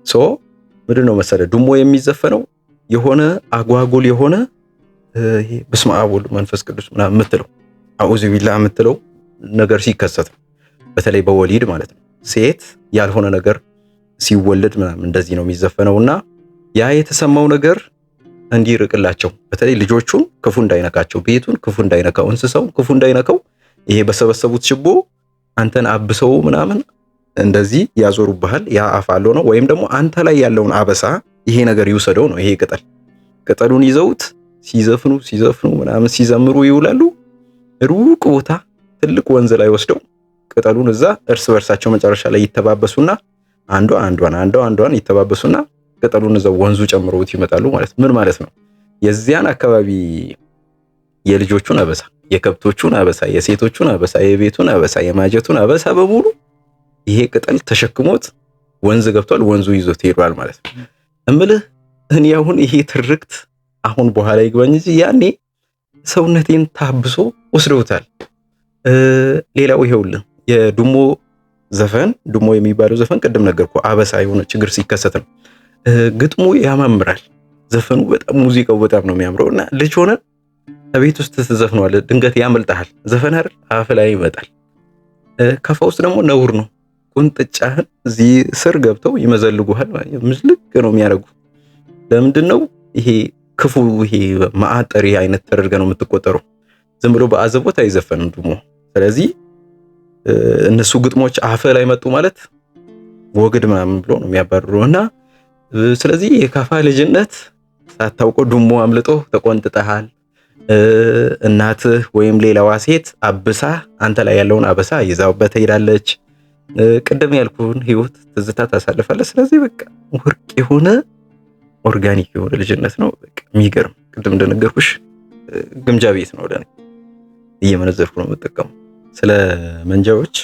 So ምንድነው መሰለህ፣ ዱሞ የሚዘፈነው የሆነ አጓጉል የሆነ ይሄ በስመ አብ ወወልድ መንፈስ ቅዱስ ምናምን የምትለው፣ አዑዙ ቢላህ የምትለው ነገር ሲከሰት ነው። በተለይ በወሊድ ማለት ነው። ሴት ያልሆነ ነገር ሲወለድ ምናምን እንደዚህ ነው የሚዘፈነውና ያ የተሰማው ነገር እንዲርቅላቸው፣ በተለይ ልጆቹን ክፉ እንዳይነካቸው፣ ቤቱን ክፉ እንዳይነካው፣ እንስሳውን ክፉ እንዳይነካው፣ ይሄ በሰበሰቡት ችቦ አንተን አብሰው ምናምን እንደዚህ ያዞሩብሃል። ያ አፋሎ ነው። ወይም ደግሞ አንተ ላይ ያለውን አበሳ ይሄ ነገር ይውሰደው ነው። ይሄ ቅጠል፣ ቅጠሉን ይዘውት ሲዘፍኑ ሲዘፍኑ ምናምን ሲዘምሩ ይውላሉ። ሩቅ ቦታ ትልቅ ወንዝ ላይ ወስደው ቅጠሉን እዛ እርስ በርሳቸው መጨረሻ ላይ ይተባበሱና አንዷ አንዷን፣ አንዷ አንዷን ይተባበሱና ቅጠሉን እዛው ወንዙ ጨምረውት ይመጣሉ ማለት። ምን ማለት ነው? የዚያን አካባቢ የልጆቹን አበሳ፣ የከብቶቹን አበሳ፣ የሴቶቹን አበሳ፣ የቤቱን አበሳ፣ የማጀቱን አበሳ በሙሉ ይሄ ቅጠል ተሸክሞት ወንዝ ገብቷል። ወንዙ ይዞት ሄዷል ማለት ነው። እምልህ እኔ አሁን ይሄ ትርክት አሁን በኋላ ይግባኝ እንጂ ያኔ ሰውነቴን ታብሶ ወስደውታል። ሌላው ይሄውልህ የዱሞ ዘፈን፣ ዱሞ የሚባለው ዘፈን ቅድም ነገርኩህ፣ አበሳ የሆነ ችግር ሲከሰት ነው። ግጥሙ ያማምራል። ዘፈኑ በጣም፣ ሙዚቃው በጣም ነው የሚያምረው እና ልጅ ሆነን ቤት ውስጥ ትዘፍነዋለህ፣ ድንገት ያመልጥሃል። ዘፈን አይደል አፍ ላይ ይመጣል። ከፋ ውስጥ ደግሞ ነውር ነው። ቁንጥጫህን እዚህ ስር ገብተው ይመዘልጉሃል። ምዝልቅ ነው የሚያደርጉ። ለምንድን ነው ይሄ ክፉ፣ ይሄ ማዕጠሪ አይነት ተደርገ ነው የምትቆጠረው። ዝም ብሎ በአዘቦት አይዘፈንም ዱሞ። ስለዚህ እነሱ ግጥሞች አፈ ላይ መጡ ማለት ወግድ ምናምን ብሎ ነው የሚያባርሩ እና ስለዚህ የካፋ ልጅነት ሳታውቀው ዱሞ አምልጦ ተቆንጥጠሃል። እናትህ ወይም ሌላዋ ሴት አብሳ አንተ ላይ ያለውን አበሳ ይዛውበት ትሄዳለች። ቅድም ያልኩህን ህይወት ትዝታ ታሳልፋለህ። ስለዚህ በቃ ወርቅ የሆነ organic የሆነ ልጅነት ነው። በቃ የሚገርም፣ ቅድም እንደነገርኩሽ ግምጃ ቤት ነው ለኔ፣ እየመነዘርኩ ነው የምጠቀመው። ስለ መንጃዎች፣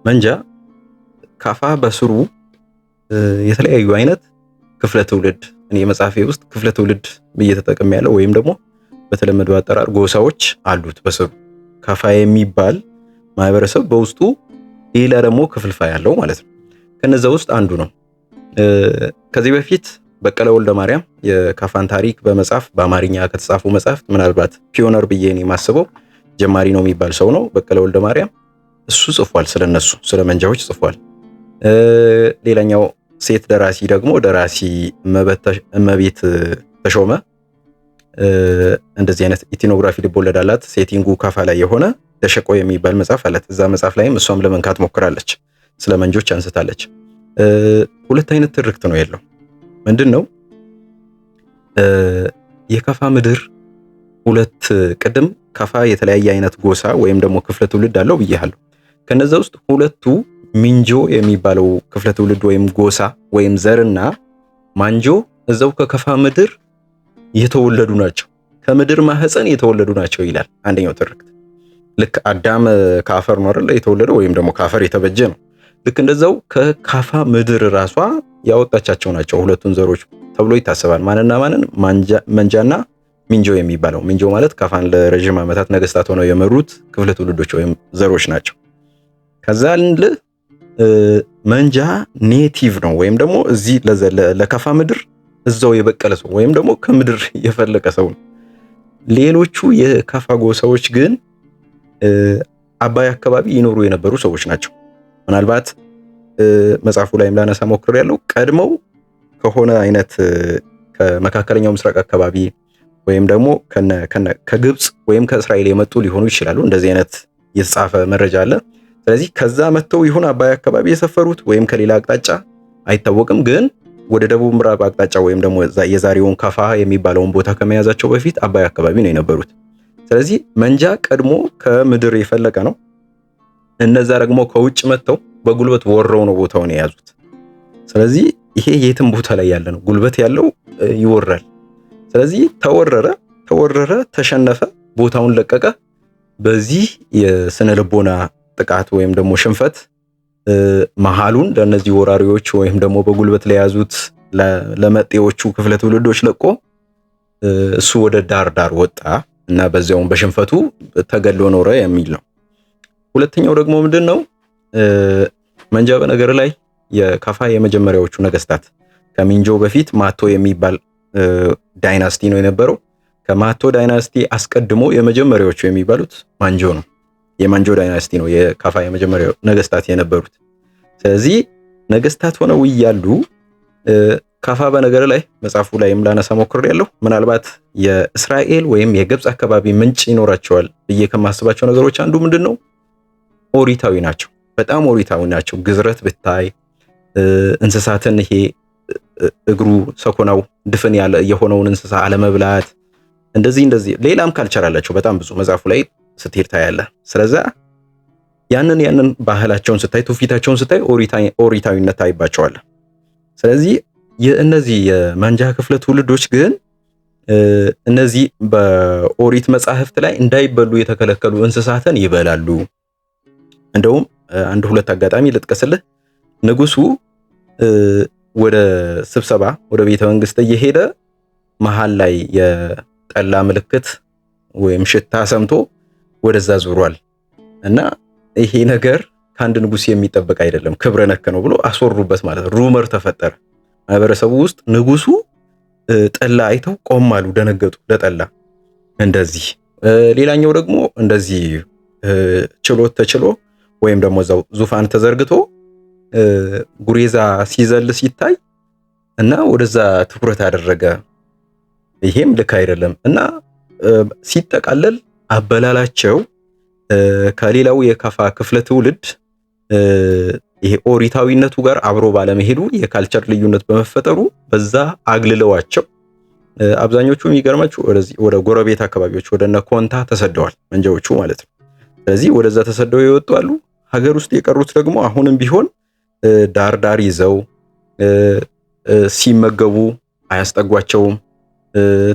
መንጃ ካፋ በስሩ የተለያዩ አይነት ክፍለ ትውልድ፣ እኔ መጽሐፌ ውስጥ ክፍለ ትውልድ ብዬ ተጠቅሜ ያለው ወይም ደግሞ በተለመደው አጠራር ጎሳዎች አሉት። በስሩ ካፋ የሚባል ማህበረሰብ በውስጡ ሌላ ደግሞ ክፍልፋይ ያለው ማለት ነው። ከነዛ ውስጥ አንዱ ነው። ከዚህ በፊት በቀለ ወልደ ማርያም የካፋን ታሪክ በመጻፍ በአማርኛ ከተጻፉ መጽሐፍት ምናልባት pioneer ብዬ እኔ የማስበው ጀማሪ ነው የሚባል ሰው ነው በቀለ ወልደ ማርያም። እሱ ጽፏል፣ ስለነሱ ስለ መንጃዎች ጽፏል። ሌላኛው ሴት ደራሲ ደግሞ ደራሲ እመቤት ተሾመ እንደዚህ አይነት ethnography ልቦለድ አላት። Setting ኡ ካፋ ላይ የሆነ ደሸቆ የሚባል መጽሐፍ አላት። እዛ መጽሐፍ ላይም እሷም ለመንካት ሞክራለች፣ ስለ መንጆች አንስታለች። ሁለት አይነት ትርክት ነው ያለው። ምንድን ነው? የካፋ ምድር ሁለት፣ ቅድም ካፋ የተለያየ አይነት ጎሳ ወይም ደግሞ ክፍለ ትውልድ አለው ብያለሁ። ከነዛ ውስጥ ሁለቱ ሚንጆ የሚባለው ክፍለ ትውልድ ወይም ጎሳ ወይም ዘርና ማንጆ እዛው ከካፋ ምድር የተወለዱ ናቸው፣ ከምድር ማህፀን የተወለዱ ናቸው ይላል አንደኛው ትርክት። ልክ አዳም ከአፈር ነው አይደል የተወለደው ወይም ደግሞ ከአፈር የተበጀ ነው። ልክ እንደዛው ከካፋ ምድር ራሷ ያወጣቻቸው ናቸው ሁለቱን ዘሮች ተብሎ ይታሰባል። ማንና ማንን? መንጃና ሚንጆ የሚባለው። ሚንጆ ማለት ካፋን ለረዥም ዓመታት ነገስታት ሆነው የመሩት ክፍለ ትውልዶች ወይም ዘሮች ናቸው። ከዛ መንጃ native ነው ወይም ደግሞ እዚህ ለካፋ ምድር እዛው የበቀለ ሰው ወይም ደግሞ ከምድር የፈለቀ ሰው ነው። ሌሎቹ የካፋ ጎሳዎች ግን አባይ አካባቢ ይኖሩ የነበሩ ሰዎች ናቸው። ምናልባት መጽሐፉ ላይም ላነሳ ሞክሬያለሁ። ቀድመው ከሆነ አይነት ከመካከለኛው ምስራቅ አካባቢ ወይም ደግሞ ከግብፅ ወይም ከእስራኤል የመጡ ሊሆኑ ይችላሉ። እንደዚህ አይነት የተጻፈ መረጃ አለ። ስለዚህ ከዛ መጥተው ይሁን አባይ አካባቢ የሰፈሩት ወይም ከሌላ አቅጣጫ አይታወቅም። ግን ወደ ደቡብ ምዕራብ አቅጣጫ ወይም ደግሞ የዛሬውን ካፋ የሚባለውን ቦታ ከመያዛቸው በፊት አባይ አካባቢ ነው የነበሩት። ስለዚህ መንጃ ቀድሞ ከምድር የፈለቀ ነው። እነዛ ደግሞ ከውጭ መጥተው በጉልበት ወረው ነው ቦታውን የያዙት። ስለዚህ ይሄ የትም ቦታ ላይ ያለ ነው። ጉልበት ያለው ይወራል። ስለዚህ ተወረረ፣ ተወረረ፣ ተሸነፈ፣ ቦታውን ለቀቀ። በዚህ የስነ ልቦና ጥቃት ወይም ደግሞ ሽንፈት መሃሉን ለእነዚህ ወራሪዎች ወይም ደግሞ በጉልበት ለያዙት ለመጤዎቹ ክፍለ ትውልዶች ለቆ እሱ ወደ ዳር ዳር ወጣ እና በዚያውም በሽንፈቱ ተገሎ ኖረ የሚል ነው። ሁለተኛው ደግሞ ምንድን ነው? መንጃ በነገር ላይ የካፋ የመጀመሪያዎቹ ነገስታት፣ ከሚንጆ በፊት ማቶ የሚባል dynasty ነው የነበረው። ከማቶ dynasty አስቀድሞ የመጀመሪያዎቹ የሚባሉት ማንጆ ነው። የማንጆ dynasty ነው የካፋ የመጀመሪያው ነገስታት የነበሩት። ስለዚህ ነገስታት ሆነው እያሉ ካፋ በነገር ላይ መጽሐፉ ላይም ላነሳ ሞክሬያለሁ። ምናልባት የእስራኤል ወይም የግብፅ አካባቢ ምንጭ ይኖራቸዋል ብዬ ከማስባቸው ነገሮች አንዱ ምንድን ነው? ኦሪታዊ ናቸው። በጣም ኦሪታዊ ናቸው። ግዝረት ብታይ፣ እንስሳትን ይሄ እግሩ ሰኮናው ድፍን ያለ የሆነውን እንስሳ አለመብላት፣ እንደዚህ እንደዚህ ሌላም culture አላቸው። በጣም ብዙ መጽሐፉ ላይ ስትሄድ ታያለህ። ስለዛ ያንን ያንን ባህላቸውን ስታይ፣ ትውፊታቸውን ስታይ ኦሪታዊነት ታይባቸዋለህ። ስለዚህ የእነዚህ የመንጃ ክፍለ ትውልዶች ግን እነዚህ በኦሪት መጻሕፍት ላይ እንዳይበሉ የተከለከሉ እንስሳትን ይበላሉ። እንደውም አንድ ሁለት አጋጣሚ ልጥቀስልህ። ንጉሱ ወደ ስብሰባ ወደ ቤተ መንግስት እየሄደ መሃል ላይ የጠላ ምልክት ወይም ሽታ ሰምቶ ወደዛ ዙሯል እና ይሄ ነገር ከአንድ ንጉስ የሚጠበቅ አይደለም፣ ክብረ ነክ ነው ብሎ አስወሩበት ማለት ነው። Rumor ተፈጠረ ማህበረሰቡ ውስጥ። ንጉሱ ጠላ አይተው ቆም አሉ፣ ደነገጡ ለጠላ እንደዚህ። ሌላኛው ደግሞ እንደዚህ ችሎት ተችሎ ወይም ደግሞ እዛው ዙፋን ተዘርግቶ ጉሬዛ ሲዘል ሲታይ እና ወደዛ ትኩረት አደረገ። ይሄም ልክ አይደለም እና ሲጠቃለል አበላላቸው ከሌላው የካፋ ክፍለ ትውልድ ይሄ ኦሪታዊነቱ ጋር አብሮ ባለመሄዱ የ culture ልዩነት በመፈጠሩ በዛ አግልለዋቸው አብዛኞቹ የሚገርማችሁ ወደዚህ ወደ ጎረቤት አካባቢዎች ወደ እነ ኮንታ ተሰደዋል፣ መንጃዎቹ ማለት ነው። ስለዚህ ወደዛ ተሰደው የወጡ አሉ። ሀገር ውስጥ የቀሩት ደግሞ አሁንም ቢሆን ዳር ዳር ይዘው ሲመገቡ አያስጠጓቸውም።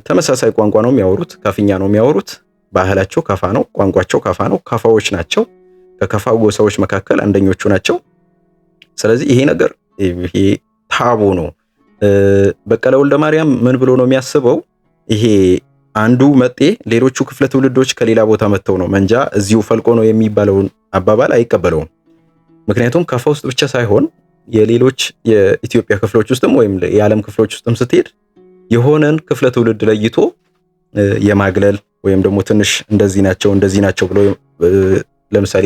ተመሳሳይ ቋንቋ ነው የሚያወሩት፣ ካፍኛ ነው የሚያወሩት። ባህላቸው ካፋ ነው፣ ቋንቋቸው ካፋ ነው። ካፋዎች ናቸው። ከካፋ ጎሳዎች መካከል አንደኞቹ ናቸው። ስለዚህ ይሄ ነገር ይሄ taboo ነው። በቀለ ወልደ ማርያም ምን ብሎ ነው የሚያስበው? ይሄ አንዱ መጤ ሌሎቹ ክፍለ ትውልዶች ከሌላ ቦታ መጥተው ነው መንጃ እዚሁ ፈልቆ ነው የሚባለውን አባባል አይቀበለውም። ምክንያቱም ካፋ ውስጥ ብቻ ሳይሆን የሌሎች የኢትዮጵያ ክፍሎች ውስጥም ወይም የዓለም ክፍሎች ውስጥም ስትሄድ የሆነን ክፍለ ትውልድ ለይቶ የማግለል ወይም ደግሞ ትንሽ እንደዚህ ናቸው እንደዚህ ናቸው ብሎ፣ ለምሳሌ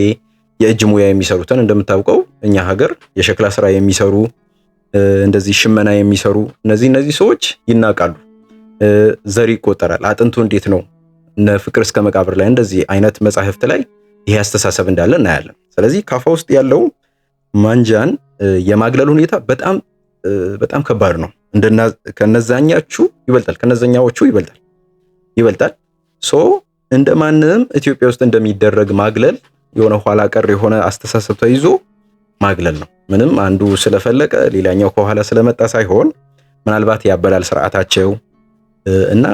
የእጅ ሙያ የሚሰሩትን፣ እንደምታውቀው እኛ ሀገር የሸክላ ስራ የሚሰሩ፣ እንደዚህ ሽመና የሚሰሩ እነዚህ ሰዎች ይናቃሉ። ዘር ይቆጠራል። አጥንቱ እንዴት ነው? እነ ፍቅር እስከ መቃብር ላይ እንደዚህ አይነት መጻሕፍት ላይ ይሄ አስተሳሰብ እንዳለ እናያለን። ስለዚህ ካፋ ውስጥ ያለው ማንጃን የማግለል ሁኔታ በጣም በጣም ከባድ ነው። ከነዛኛቹ ይበልጣል፣ ከነዛኛዎቹ ይበልጣል። So እንደማንም ኢትዮጵያ ውስጥ እንደሚደረግ ማግለል፣ የሆነ ኋላ ቀር የሆነ አስተሳሰብ ተይዞ ማግለል ነው። ምንም አንዱ ስለፈለቀ ሌላኛው ከኋላ ስለመጣ ሳይሆን ምናልባት ያበላል ስርዓታቸው እና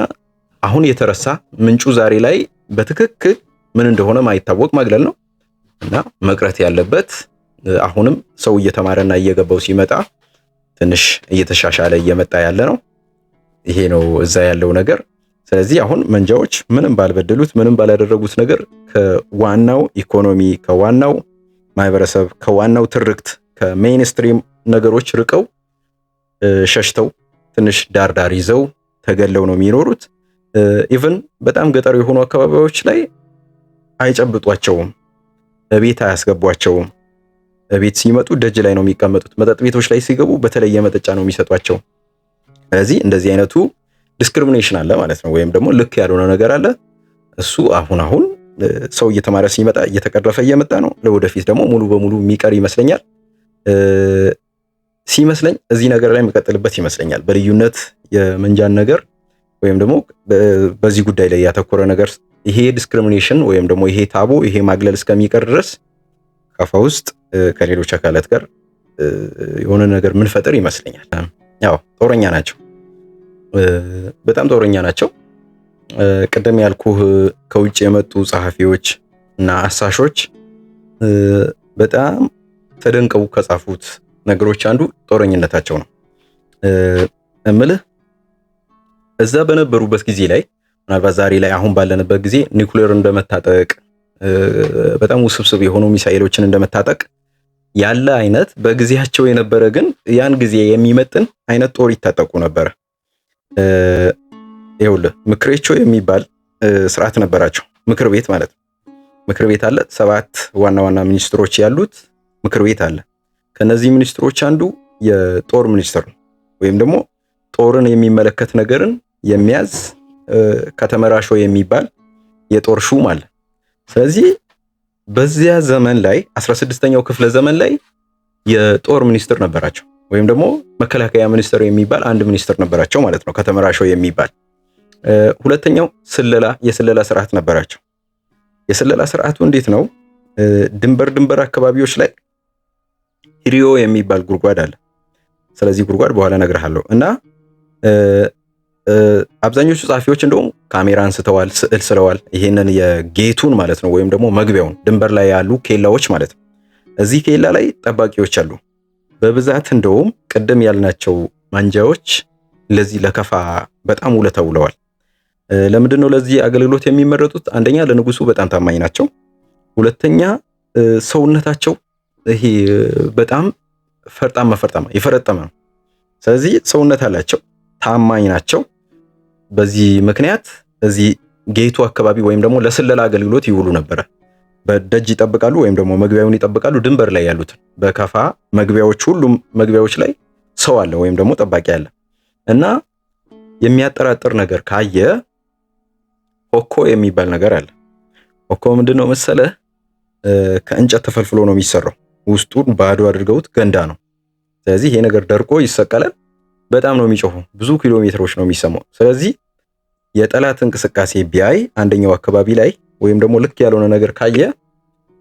አሁን የተረሳ፣ ምንጩ ዛሬ ላይ በትክክል ምን እንደሆነ ማይታወቅ ማግለል ነው እና መቅረት ያለበት፣ አሁንም ሰው እየተማረና እየገባው ሲመጣ ትንሽ እየተሻሻለ እየመጣ ያለ ነው። ይሄ ነው እዛ ያለው ነገር። ስለዚህ አሁን መንጃዎች ምንም ባልበደሉት፣ ምንም ባላደረጉት ነገር ከዋናው ኢኮኖሚ፣ ከዋናው ማህበረሰብ፣ ከዋናው ትርክት፣ ከ mainstream ነገሮች ርቀው ሸሽተው ትንሽ ዳር ዳር ይዘው ተገለው ነው የሚኖሩት። Even በጣም ገጠር የሆኑ አካባቢዎች ላይ አይጨብጧቸውም፣ እቤት አያስገቧቸውም። እቤት ሲመጡ ደጅ ላይ ነው የሚቀመጡት። መጠጥ ቤቶች ላይ ሲገቡ በተለየ መጠጫ ነው የሚሰጧቸው። ስለዚህ እንደዚህ አይነቱ discrimination አለ ማለት ነው፣ ወይም ደግሞ ልክ ያልሆነ ነገር አለ። እሱ አሁን አሁን ሰው እየተማረ ሲመጣ እየተቀረፈ እየመጣ ነው። ለወደፊት ደግሞ ሙሉ በሙሉ የሚቀር ይመስለኛል። ሲመስለኝ እዚህ ነገር ላይ የምቀጥልበት ይመስለኛል። በልዩነት የመንጃን ነገር ወይም ደግሞ በዚህ ጉዳይ ላይ ያተኮረ ነገር፣ ይሄ discrimination ወይም ደግሞ ይሄ taboo፣ ይሄ ማግለል እስከሚቀር ድረስ ካፋ ውስጥ ከሌሎች አካላት ጋር የሆነ ነገር ምንፈጥር ይመስለኛል። ያው ጦረኛ ናቸው፣ በጣም ጦረኛ ናቸው። ቅድም ያልኩህ ከውጭ የመጡ ጸሐፊዎች እና አሳሾች በጣም ተደንቀው ከጻፉት ነገሮች አንዱ ጦረኝነታቸው ነው። እምልህ እዛ በነበሩበት ጊዜ ላይ፣ ምናልባት ዛሬ ላይ አሁን ባለንበት ጊዜ ኒውክሌር እንደመታጠቅ፣ በጣም ውስብስብ የሆኑ ሚሳኤሎችን እንደመታጠቅ ያለ አይነት በጊዜያቸው የነበረ ግን ያን ጊዜ የሚመጥን አይነት ጦር ይታጠቁ ነበረ። ይኸውልህ ምክሬቾ የሚባል ስርዓት ነበራቸው። ምክር ቤት ማለት ነው። ምክር ቤት አለ። 7 ዋና ዋና ሚኒስትሮች ያሉት ምክር ቤት አለ። ከነዚህ ሚኒስትሮች አንዱ የጦር ሚኒስትር ነው፣ ወይም ደግሞ ጦርን የሚመለከት ነገርን የሚያዝ ከተመራሾ የሚባል የጦር ሹም አለ። ስለዚህ በዚያ ዘመን ላይ 16ኛው ክፍለ ዘመን ላይ የጦር ሚኒስትር ነበራቸው፣ ወይም ደግሞ መከላከያ ሚኒስትር የሚባል አንድ ሚኒስትር ነበራቸው ማለት ነው፣ ከተመራሾ የሚባል። ሁለተኛው ስለላ፣ የስለላ ስርዓት ነበራቸው። የስለላ ስርዓቱ እንዴት ነው? ድንበር ድንበር አካባቢዎች ላይ ሂሪዮ የሚባል ጉድጓድ አለ። ስለዚህ ጉድጓድ በኋላ እነግርሃለሁ። እና አብዛኞቹ ጸሐፊዎች እንደውም ካሜራ አንስተዋል፣ ስዕል ስለዋል። ይሄንን የ gate ኡን ማለት ነው፣ ወይም ደግሞ መግቢያውን፣ ድንበር ላይ ያሉ ኬላዎች ማለት ነው። እዚህ ኬላ ላይ ጠባቂዎች አሉ። በብዛት እንደውም ቅድም ያልናቸው ማንጃዎች ለዚህ ለከፋ በጣም ውለታ ውለዋል። ለምንድን ነው ለዚህ አገልግሎት የሚመረጡት? አንደኛ ለንጉሱ በጣም ታማኝ ናቸው። ሁለተኛ ሰውነታቸው ይሄ በጣም ፈርጣማ ፈርጣማ የፈረጠመ ነው። ስለዚህ ሰውነት አላቸው፣ ታማኝ ናቸው። በዚህ ምክንያት እዚህ gate ኡ አካባቢ ወይም ደግሞ ለስለላ አገልግሎት ይውሉ ነበረ። በደጅ ይጠብቃሉ ወይም ደግሞ መግቢያውን ይጠብቃሉ። ድንበር ላይ ያሉትን በከፋ መግቢያዎች፣ ሁሉም መግቢያዎች ላይ ሰው አለ ወይም ደግሞ ጠባቂ አለ እና የሚያጠራጥር ነገር ካየ ሆኮ የሚባል ነገር አለ። ሆኮ ምንድነው መሰለ? ከእንጨት ተፈልፍሎ ነው የሚሰራው። ውስጡን ባዶ አድርገውት ገንዳ ነው። ስለዚህ ይሄ ነገር ደርቆ ይሰቀላል። በጣም ነው የሚጮኸው። ብዙ ኪሎ ሜትሮች ነው የሚሰማው። ስለዚህ የጠላት እንቅስቃሴ ቢያይ አንደኛው አካባቢ ላይ ወይም ደግሞ ልክ ያልሆነ ነገር ካየ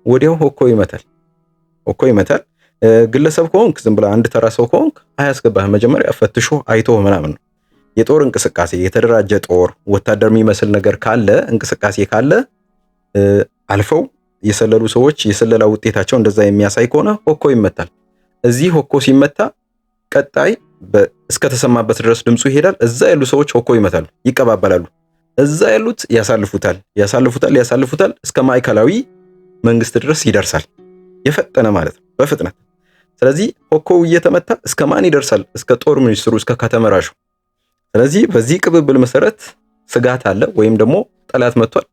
ወዲያው ሆኮ ይመታል። ሆኮ ይመታል። ግለሰብ ከሆንክ፣ ዝም ብለህ አንድ ተራ ሰው ከሆንክ አያስገባህም። መጀመሪያ ፈትሾ አይቶ ምናምን ነው። የጦር እንቅስቃሴ፣ የተደራጀ ጦር፣ ወታደር የሚመስል ነገር ካለ፣ እንቅስቃሴ ካለ፣ አልፈው የሰለሉ ሰዎች የስለላ ውጤታቸው እንደዛ የሚያሳይ ከሆነ ሆኮ ይመታል። እዚህ ሆኮ ሲመታ ቀጣይ እስከተሰማበት ድረስ ድምፁ ይሄዳል። እዛ ያሉ ሰዎች ሆኮ ይመታሉ፣ ይቀባበላሉ። እዛ ያሉት ያሳልፉታል፣ ያሳልፉታል፣ ያሳልፉታል፣ እስከ ማዕከላዊ መንግስት ድረስ ይደርሳል። የፈጠነ ማለት ነው፣ በፍጥነት። ስለዚህ ሆኮው እየተመታ እስከ ማን ይደርሳል? እስከ ጦር ሚኒስትሩ፣ እስከ ከተመራሹ። ስለዚህ በዚህ ቅብብል መሰረት ስጋት አለ ወይም ደግሞ ጠላት መጥቷል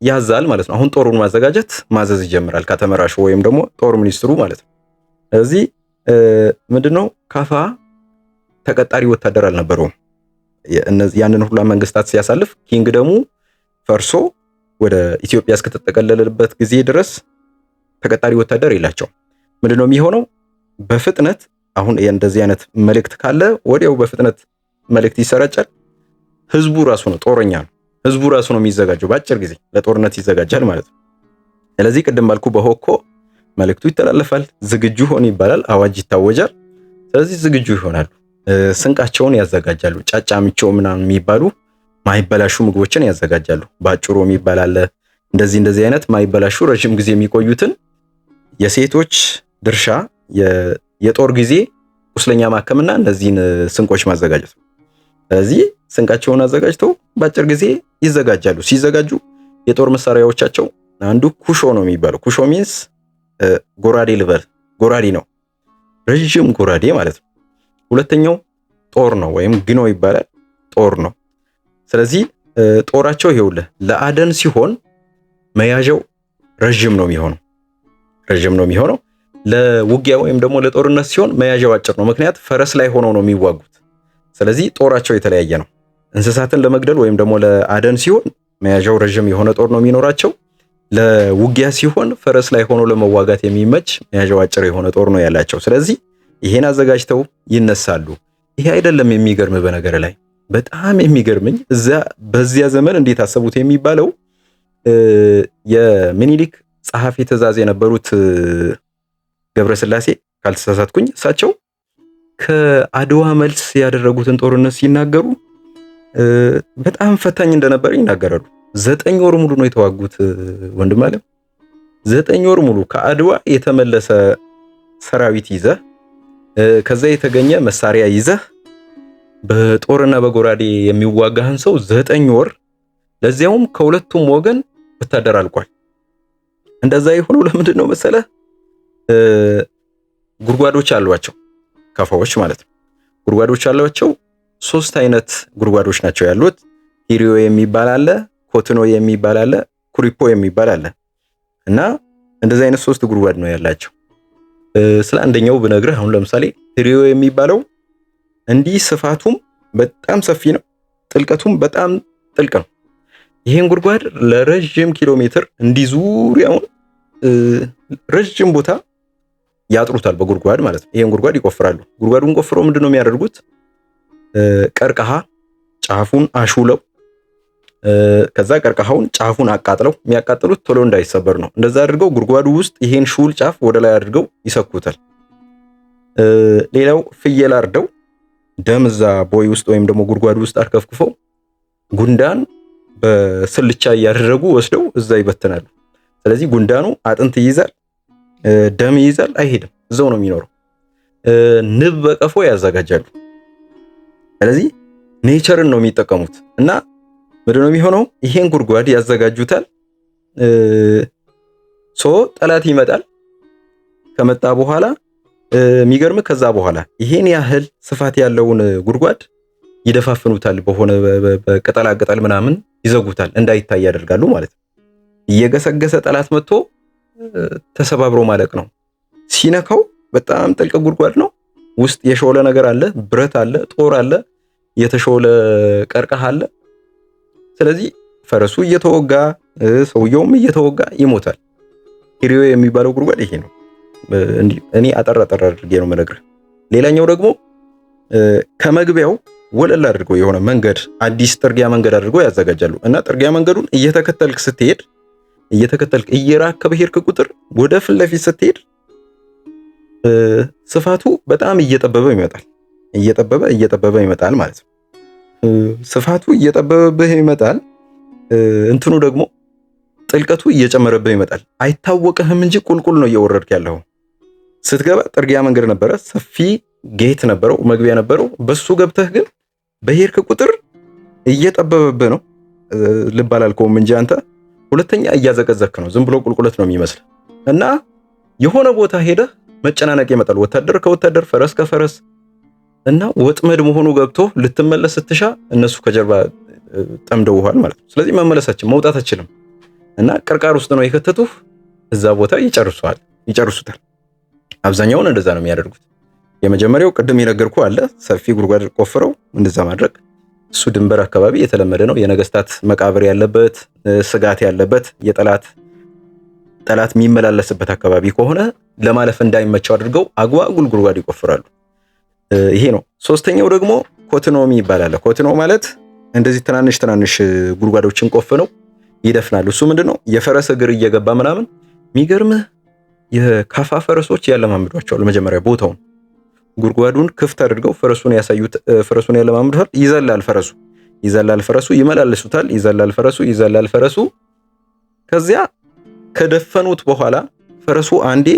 ያዛል ማለት ነው። አሁን ጦሩን ማዘጋጀት ማዘዝ ይጀምራል ከተመራሹ ወይም ደግሞ ጦር ሚኒስትሩ ማለት ነው። ስለዚህ ምንድነው፣ ካፋ ተቀጣሪ ወታደር አልነበረውም። ያንን ሁላ መንግስታት ሲያሳልፍ kingdom ኡ ፈርሶ ወደ ኢትዮጵያ እስከተጠቀለለበት ጊዜ ድረስ ተቀጣሪ ወታደር የላቸውም። ምንድነው የሚሆነው? በፍጥነት አሁን እንደዚህ አይነት መልእክት ካለ ወዲያው በፍጥነት መልእክት ይሰራጫል። ህዝቡ ራሱ ነው፣ ጦረኛ ነው። ህዝቡ ራሱ ነው የሚዘጋጀው፣ በአጭር ጊዜ ለጦርነት ይዘጋጃል ማለት ነው። ስለዚህ ቅድም ባልኩ በሆኮ መልእክቱ ይተላለፋል። ዝግጁ ሆን ይባላል፣ አዋጅ ይታወጃል። ስለዚህ ዝግጁ ይሆናሉ። ስንቃቸውን ያዘጋጃሉ። ጫጫ ምቾ ምናምን የሚባሉ ማይበላሹ ምግቦችን ያዘጋጃሉ። ባጭሮ የሚባል አለ። እንደዚህ እንደዚህ አይነት ማይበላሹ ረዥም ጊዜ የሚቆዩትን። የሴቶች ድርሻ የጦር ጊዜ ቁስለኛ ማከምና እነዚህን ስንቆች ማዘጋጀት ነው። ስለዚህ ስንቃቸውን አዘጋጅተው በአጭር ጊዜ ይዘጋጃሉ። ሲዘጋጁ የጦር መሳሪያዎቻቸው አንዱ ኩሾ ነው የሚባለው። ኩሾ means ጎራዴ ልበል፣ ጎራዴ ነው፣ ረዥም ጎራዴ ማለት ነው። ሁለተኛው ጦር ነው ወይም ግኖ ይባላል፣ ጦር ነው። ስለዚህ ጦራቸው ይኸውልህ ለአደን ሲሆን መያዣው ረዥም ነው የሚሆነው፣ ረዥም ነው የሚሆነው። ለውጊያ ወይም ደግሞ ለጦርነት ሲሆን መያዣው አጭር ነው። ምክንያት ፈረስ ላይ ሆነው ነው የሚዋጉት። ስለዚህ ጦራቸው የተለያየ ነው። እንስሳትን ለመግደል ወይም ደግሞ ለአደን ሲሆን መያዣው ረዥም የሆነ ጦር ነው የሚኖራቸው። ለውጊያ ሲሆን ፈረስ ላይ ሆኖ ለመዋጋት የሚመች መያዣው አጭር የሆነ ጦር ነው ያላቸው። ስለዚህ ይሄን አዘጋጅተው ይነሳሉ። ይሄ አይደለም የሚገርም፣ በነገር ላይ በጣም የሚገርመኝ እዛ በዚያ ዘመን እንዴት አሰቡት የሚባለው፣ የሚኒሊክ ጸሐፊ ትእዛዝ የነበሩት ገብረስላሴ ካልተሳሳትኩኝ፣ እሳቸው ከአድዋ መልስ ያደረጉትን ጦርነት ሲናገሩ በጣም ፈታኝ እንደነበረ ይናገራሉ። 9 ወር ሙሉ ነው የተዋጉት ወንድም አለ። 9 ወር ሙሉ ከአድዋ የተመለሰ ሰራዊት ይዘህ፣ ከዛ የተገኘ መሳሪያ ይዘህ፣ በጦርና በጎራዴ የሚዋጋህን ሰው 9 ወር፣ ለዚያውም ከሁለቱም ወገን ወታደር አልቋል። እንደዛ የሆነው ለምንድን ነው መሰለህ? ጉድጓዶች አሏቸው ከፋዎች ማለት ነው። ጉድጓዶች አሏቸው። ሶስት አይነት ጉድጓዶች ናቸው ያሉት። ሂሪዮ የሚባል አለ፣ ኮትኖ የሚባል አለ፣ ኩሪፖ የሚባል አለ። እና እንደዚህ አይነት ሶስት ጉድጓድ ነው ያላቸው። ስለ አንደኛው ብነግርህ አሁን ለምሳሌ ሂሪዮ የሚባለው እንዲህ ስፋቱም በጣም ሰፊ ነው፣ ጥልቀቱም በጣም ጥልቅ ነው። ይህን ጉድጓድ ለረዥም ኪሎ ሜትር እንዲህ ዙሪያውን ረዥም ቦታ ያጥሩታል በጉድጓድ ማለት ነው። ይሄን ጉድጓድ ይቆፍራሉ። ጉድጓዱን ቆፍረው ምንድን ነው የሚያደርጉት? ቀርከሃ ጫፉን አሹለው፣ ከዛ ቀርከሃውን ጫፉን አቃጥለው፣ የሚያቃጥሉት ቶሎ እንዳይሰበር ነው። እንደዛ አድርገው ጉድጓዱ ውስጥ ይሄን ሹል ጫፍ ወደ ላይ አድርገው ይሰኩታል። ሌላው ፍየል አርደው ደም እዛ ቦይ ውስጥ ወይም ደግሞ ጉድጓዱ ውስጥ አርከፍክፈው ጉንዳን በስልቻ እያደረጉ ወስደው እዛ ይበትናሉ። ስለዚህ ጉንዳኑ አጥንት ይይዛል፣ ደም ይይዛል፣ አይሄድም፣ እዛው ነው የሚኖረው። ንብ በቀፎ ያዘጋጃሉ። ስለዚህ Nature ን ነው የሚጠቀሙት። እና ምንድን ነው የሚሆነው? ይሄን ጉድጓድ ያዘጋጁታል። So ጠላት ይመጣል። ከመጣ በኋላ የሚገርም ከዛ በኋላ ይሄን ያህል ስፋት ያለውን ጉድጓድ ይደፋፍኑታል። በሆነ በቅጠላ ቅጠል ምናምን ይዘጉታል፣ እንዳይታይ ያደርጋሉ ማለት ነው። እየገሰገሰ ጠላት መጥቶ ተሰባብሮ ማለቅ ነው። ሲነካው በጣም ጥልቅ ጉድጓድ ነው። ውስጥ የሾለ ነገር አለ፣ ብረት አለ፣ ጦር አለ፣ የተሾለ ቀርቀሃ አለ። ስለዚህ ፈረሱ እየተወጋ ሰውየውም እየተወጋ ይሞታል። ሂሪዮ የሚባለው ጉድጓድ ይሄ ነው። እኔ አጠር አጠር አድርጌ ነው የምነግርህ። ሌላኛው ደግሞ ከመግቢያው ወለል አድርገው የሆነ መንገድ፣ አዲስ ጥርጊያ መንገድ አድርገው ያዘጋጃሉ። እና ጥርጊያ መንገዱን እየተከተልክ ስትሄድ፣ እየተከተልክ እየራቅክ በሄድክ ቁጥር ወደ ፊት ለፊት ስትሄድ ስፋቱ በጣም እየጠበበ ይመጣል። እየጠበበ እየጠበበ ይመጣል ማለት ነው። ስፋቱ እየጠበበብህ ይመጣል። እንትኑ ደግሞ ጥልቀቱ እየጨመረብህ ይመጣል። አይታወቅህም እንጂ ቁልቁል ነው እየወረድክ ያለው። ስትገባ ጥርጊያ መንገድ ነበረ፣ ሰፊ gate ነበረው፣ መግቢያ ነበረው። በሱ ገብተህ ግን በሄድክ ቁጥር እየጠበበብህ ነው። ልብ አላልከውም እንጂ አንተ። ሁለተኛ እያዘቀዘክ ነው። ዝም ብሎ ቁልቁለት ነው የሚመስል እና የሆነ ቦታ ሄደህ መጨናነቅ ይመጣል። ወታደር ከወታደር፣ ፈረስ ከፈረስ እና ወጥመድ መሆኑ ገብቶ ልትመለስ ስትሻ እነሱ ከጀርባ ጠምደውሃል ማለት ነው። ስለዚህ መመለሳችን መውጣት አትችልም እና ቅርቃር ውስጥ ነው የከተቱህ። እዛ ቦታ ይጨርሱሃል፣ ይጨርሱታል። አብዛኛውን እንደዛ ነው የሚያደርጉት። የመጀመሪያው ቅድም የነገርኩህ አለ፣ ሰፊ ጉድጓድ ቆፍረው እንደዛ ማድረግ። እሱ ድንበር አካባቢ የተለመደ ነው። የነገስታት መቃብር ያለበት፣ ስጋት ያለበት፣ የጠላት ጠላት የሚመላለስበት አካባቢ ከሆነ ለማለፍ እንዳይመቸው አድርገው አጓጉል ጉድጓድ ይቆፍራሉ። ይሄ ነው። ሶስተኛው ደግሞ ኮትኖ የሚባል አለ። ኮትኖ ማለት እንደዚህ ትናንሽ ትናንሽ ጉድጓዶችን ቆፍነው ይደፍናሉ። እሱ ምንድነው? የፈረስ እግር እየገባ ምናምን። የሚገርምህ የካፋ ፈረሶች ያለማምዷቸዋል። መጀመሪያ ቦታውን ጉድጓዱን ክፍት አድርገው ፈረሱን ያሳዩት፣ ፈረሱን ያለማምዱታል። ይዘላል ፈረሱ፣ ይዘላል ፈረሱ፣ ይመላልሱታል። ይዘላል ፈረሱ፣ ይዘላል ፈረሱ። ከዚያ ከደፈኑት በኋላ ፈረሱ አንዴ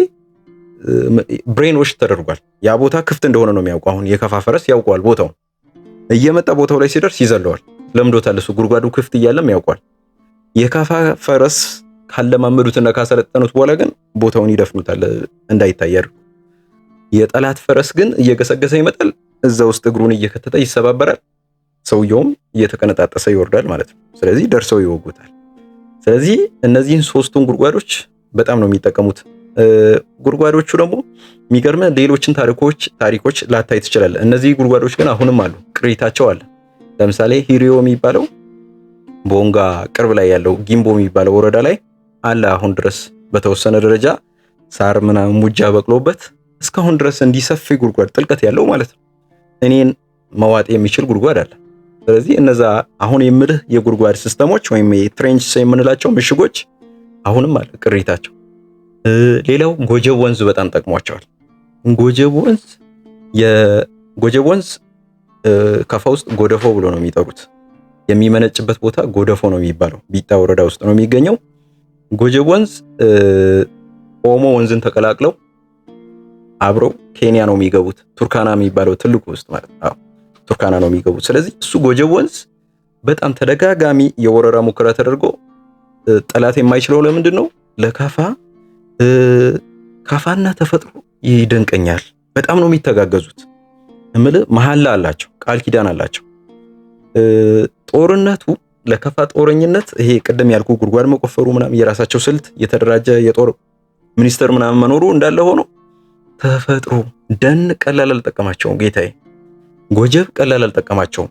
brainwash ተደርጓል። ያ ቦታ ክፍት እንደሆነ ነው የሚያውቀው። አሁን የከፋ ፈረስ ያውቀዋል ቦታውን። እየመጣ ቦታው ላይ ሲደርስ ይዘለዋል። ለምዶታል። እሱ ጉድጓዱ ክፍት እያለም ያውቀዋል። የካፋ ፈረስ ካለማመዱትና ካሰለጠኑት በኋላ ግን ቦታውን ይደፍኑታል እንዳይታይ አድርጎ። የጠላት ፈረስ ግን እየገሰገሰ ይመጣል። እዛ ውስጥ እግሩን እየከተተ ይሰባበራል። ሰውየውም እየተቀነጣጠሰ ይወርዳል ማለት ነው። ስለዚህ ደርሰው ይወጉታል። ስለዚህ እነዚህን ሶስቱን ጉድጓዶች በጣም ነው የሚጠቀሙት። ጉድጓዶቹ ደግሞ የሚገርመ ሌሎችን ታሪኮች ታሪኮች ላታይ ትችላለህ። እነዚህ ጉድጓዶች ግን አሁንም አሉ፣ ቅሪታቸው አለ። ለምሳሌ ሂሪዮ የሚባለው ቦንጋ ቅርብ ላይ ያለው ጊምቦ የሚባለው ወረዳ ላይ አለ። አሁን ድረስ በተወሰነ ደረጃ ሳር ምናምን ሙጃ በቅሎበት እስካሁን ድረስ እንዲሰፊ ጉድጓድ ጥልቀት ያለው ማለት ነው። እኔን መዋጥ የሚችል ጉድጓድ አለ። ስለዚህ እነዛ አሁን የምልህ የጉድጓድ system ኦች ወይም የ trench የምንላቸው ምሽጎች አሁንም አለ ቅሪታቸው። ሌላው ጎጀብ ወንዝ በጣም ጠቅሟቸዋል። ጎጀብ ወንዝ የጎጀብ ወንዝ ከፋ ውስጥ ጎደፎ ብሎ ነው የሚጠሩት። የሚመነጭበት ቦታ ጎደፎ ነው የሚባለው። ቢጣ ወረዳ ውስጥ ነው የሚገኘው። ጎጀብ ወንዝ ኦሞ ወንዝን ተቀላቅለው አብረው ኬንያ ነው የሚገቡት። ቱርካና የሚባለው ትልቁ ውስጥ ማለት ነው። ቱርካና ነው የሚገቡት። ስለዚህ እሱ ጎጀብ ወንዝ በጣም ተደጋጋሚ የወረራ ሙከራ ተደርጎ ጠላት የማይችለው ለምንድን ነው? ለካፋ ካፋና ተፈጥሮ ይደንቀኛል። በጣም ነው የሚተጋገዙት። እምልህ መሐላ አላቸው፣ ቃል ኪዳን አላቸው። ጦርነቱ ለከፋ ጦረኝነት ይሄ ቅድም ያልኩ ጉድጓድ መቆፈሩ ምናምን የራሳቸው ስልት የተደራጀ የጦር ሚኒስተር ምናምን መኖሩ እንዳለ ሆኖ ተፈጥሮ ደን ቀላል አልጠቀማቸውም ጌታዬ። ጎጀብ ቀላል አልጠቀማቸውም።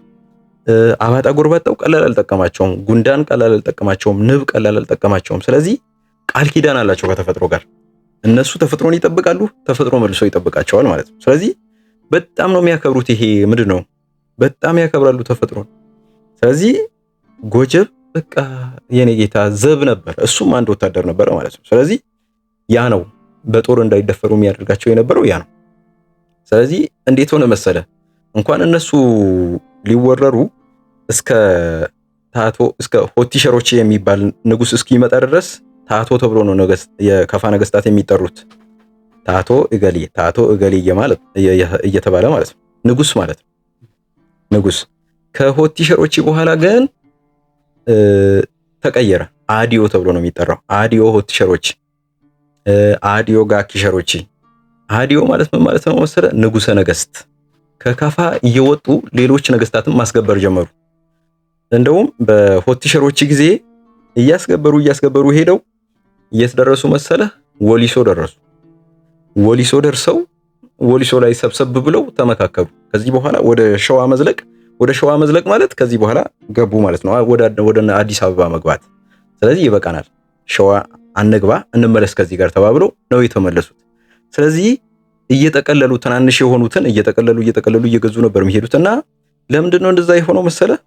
አባጣ ጎርባጣው ቀላል አልጠቀማቸውም። ጉንዳን ቀላል አልጠቀማቸውም። ንብ ቀላል አልጠቀማቸውም። ስለዚህ ቃል ኪዳን አላቸው ከተፈጥሮ ጋር። እነሱ ተፈጥሮን ይጠብቃሉ፣ ተፈጥሮ መልሶ ይጠብቃቸዋል ማለት ነው። ስለዚህ በጣም ነው የሚያከብሩት። ይሄ ምንድን ነው? በጣም ያከብራሉ ተፈጥሮን። ስለዚህ ጎጀብ በቃ የኔ ጌታ ዘብ ነበር፣ እሱም አንድ ወታደር ነበረ ማለት ነው። ስለዚህ ያ ነው በጦር እንዳይደፈሩ የሚያደርጋቸው የነበረው ያ ነው። ስለዚህ እንዴት ሆነ መሰለ፣ እንኳን እነሱ ሊወረሩ እስከ ታቶ እስከ ሆቲሸሮች የሚባል ንጉስ እስኪመጣ ድረስ ታቶ ተብሎ ነው የከፋ ነገስታት የሚጠሩት። ታቶ እገሌ፣ ታቶ እገሌ እየተባለ ማለት ነው። ንጉስ ማለት ነው። ንጉስ ከሆቲ ሸሮቺ በኋላ ግን ተቀየረ። አዲዮ ተብሎ ነው የሚጠራው። አዲዮ ሆቲ ሸሮቺ፣ አዲዮ ጋኪ ሸሮቺ። አዲዮ ማለት ምን ማለት ነው መሰለህ? ንጉሰ ነገስት። ከካፋ እየወጡ ሌሎች ነገስታትን ማስገበር ጀመሩ። እንደውም በሆቲ ሸሮቺ ጊዜ እያስገበሩ እያስገበሩ ሄደው የት ደረሱ መሰለህ? ወሊሶ ደረሱ። ወሊሶ ደርሰው ወሊሶ ላይ ሰብሰብ ብለው ተመካከሩ። ከዚህ በኋላ ወደ ሸዋ መዝለቅ፣ ወደ ሸዋ መዝለቅ ማለት ከዚህ በኋላ ገቡ ማለት ነው፣ ወደ አዲስ አበባ መግባት። ስለዚህ ይበቃናል፣ ሸዋ አንግባ፣ እንመለስ ከዚህ ጋር ተባብለው ነው የተመለሱት። ስለዚህ እየጠቀለሉ፣ ትናንሽ የሆኑትን እየጠቀለሉ እየጠቀለሉ እየገዙ ነበር የሚሄዱትና ለምንድን ነው እንደዛ የሆነው መሰለህ?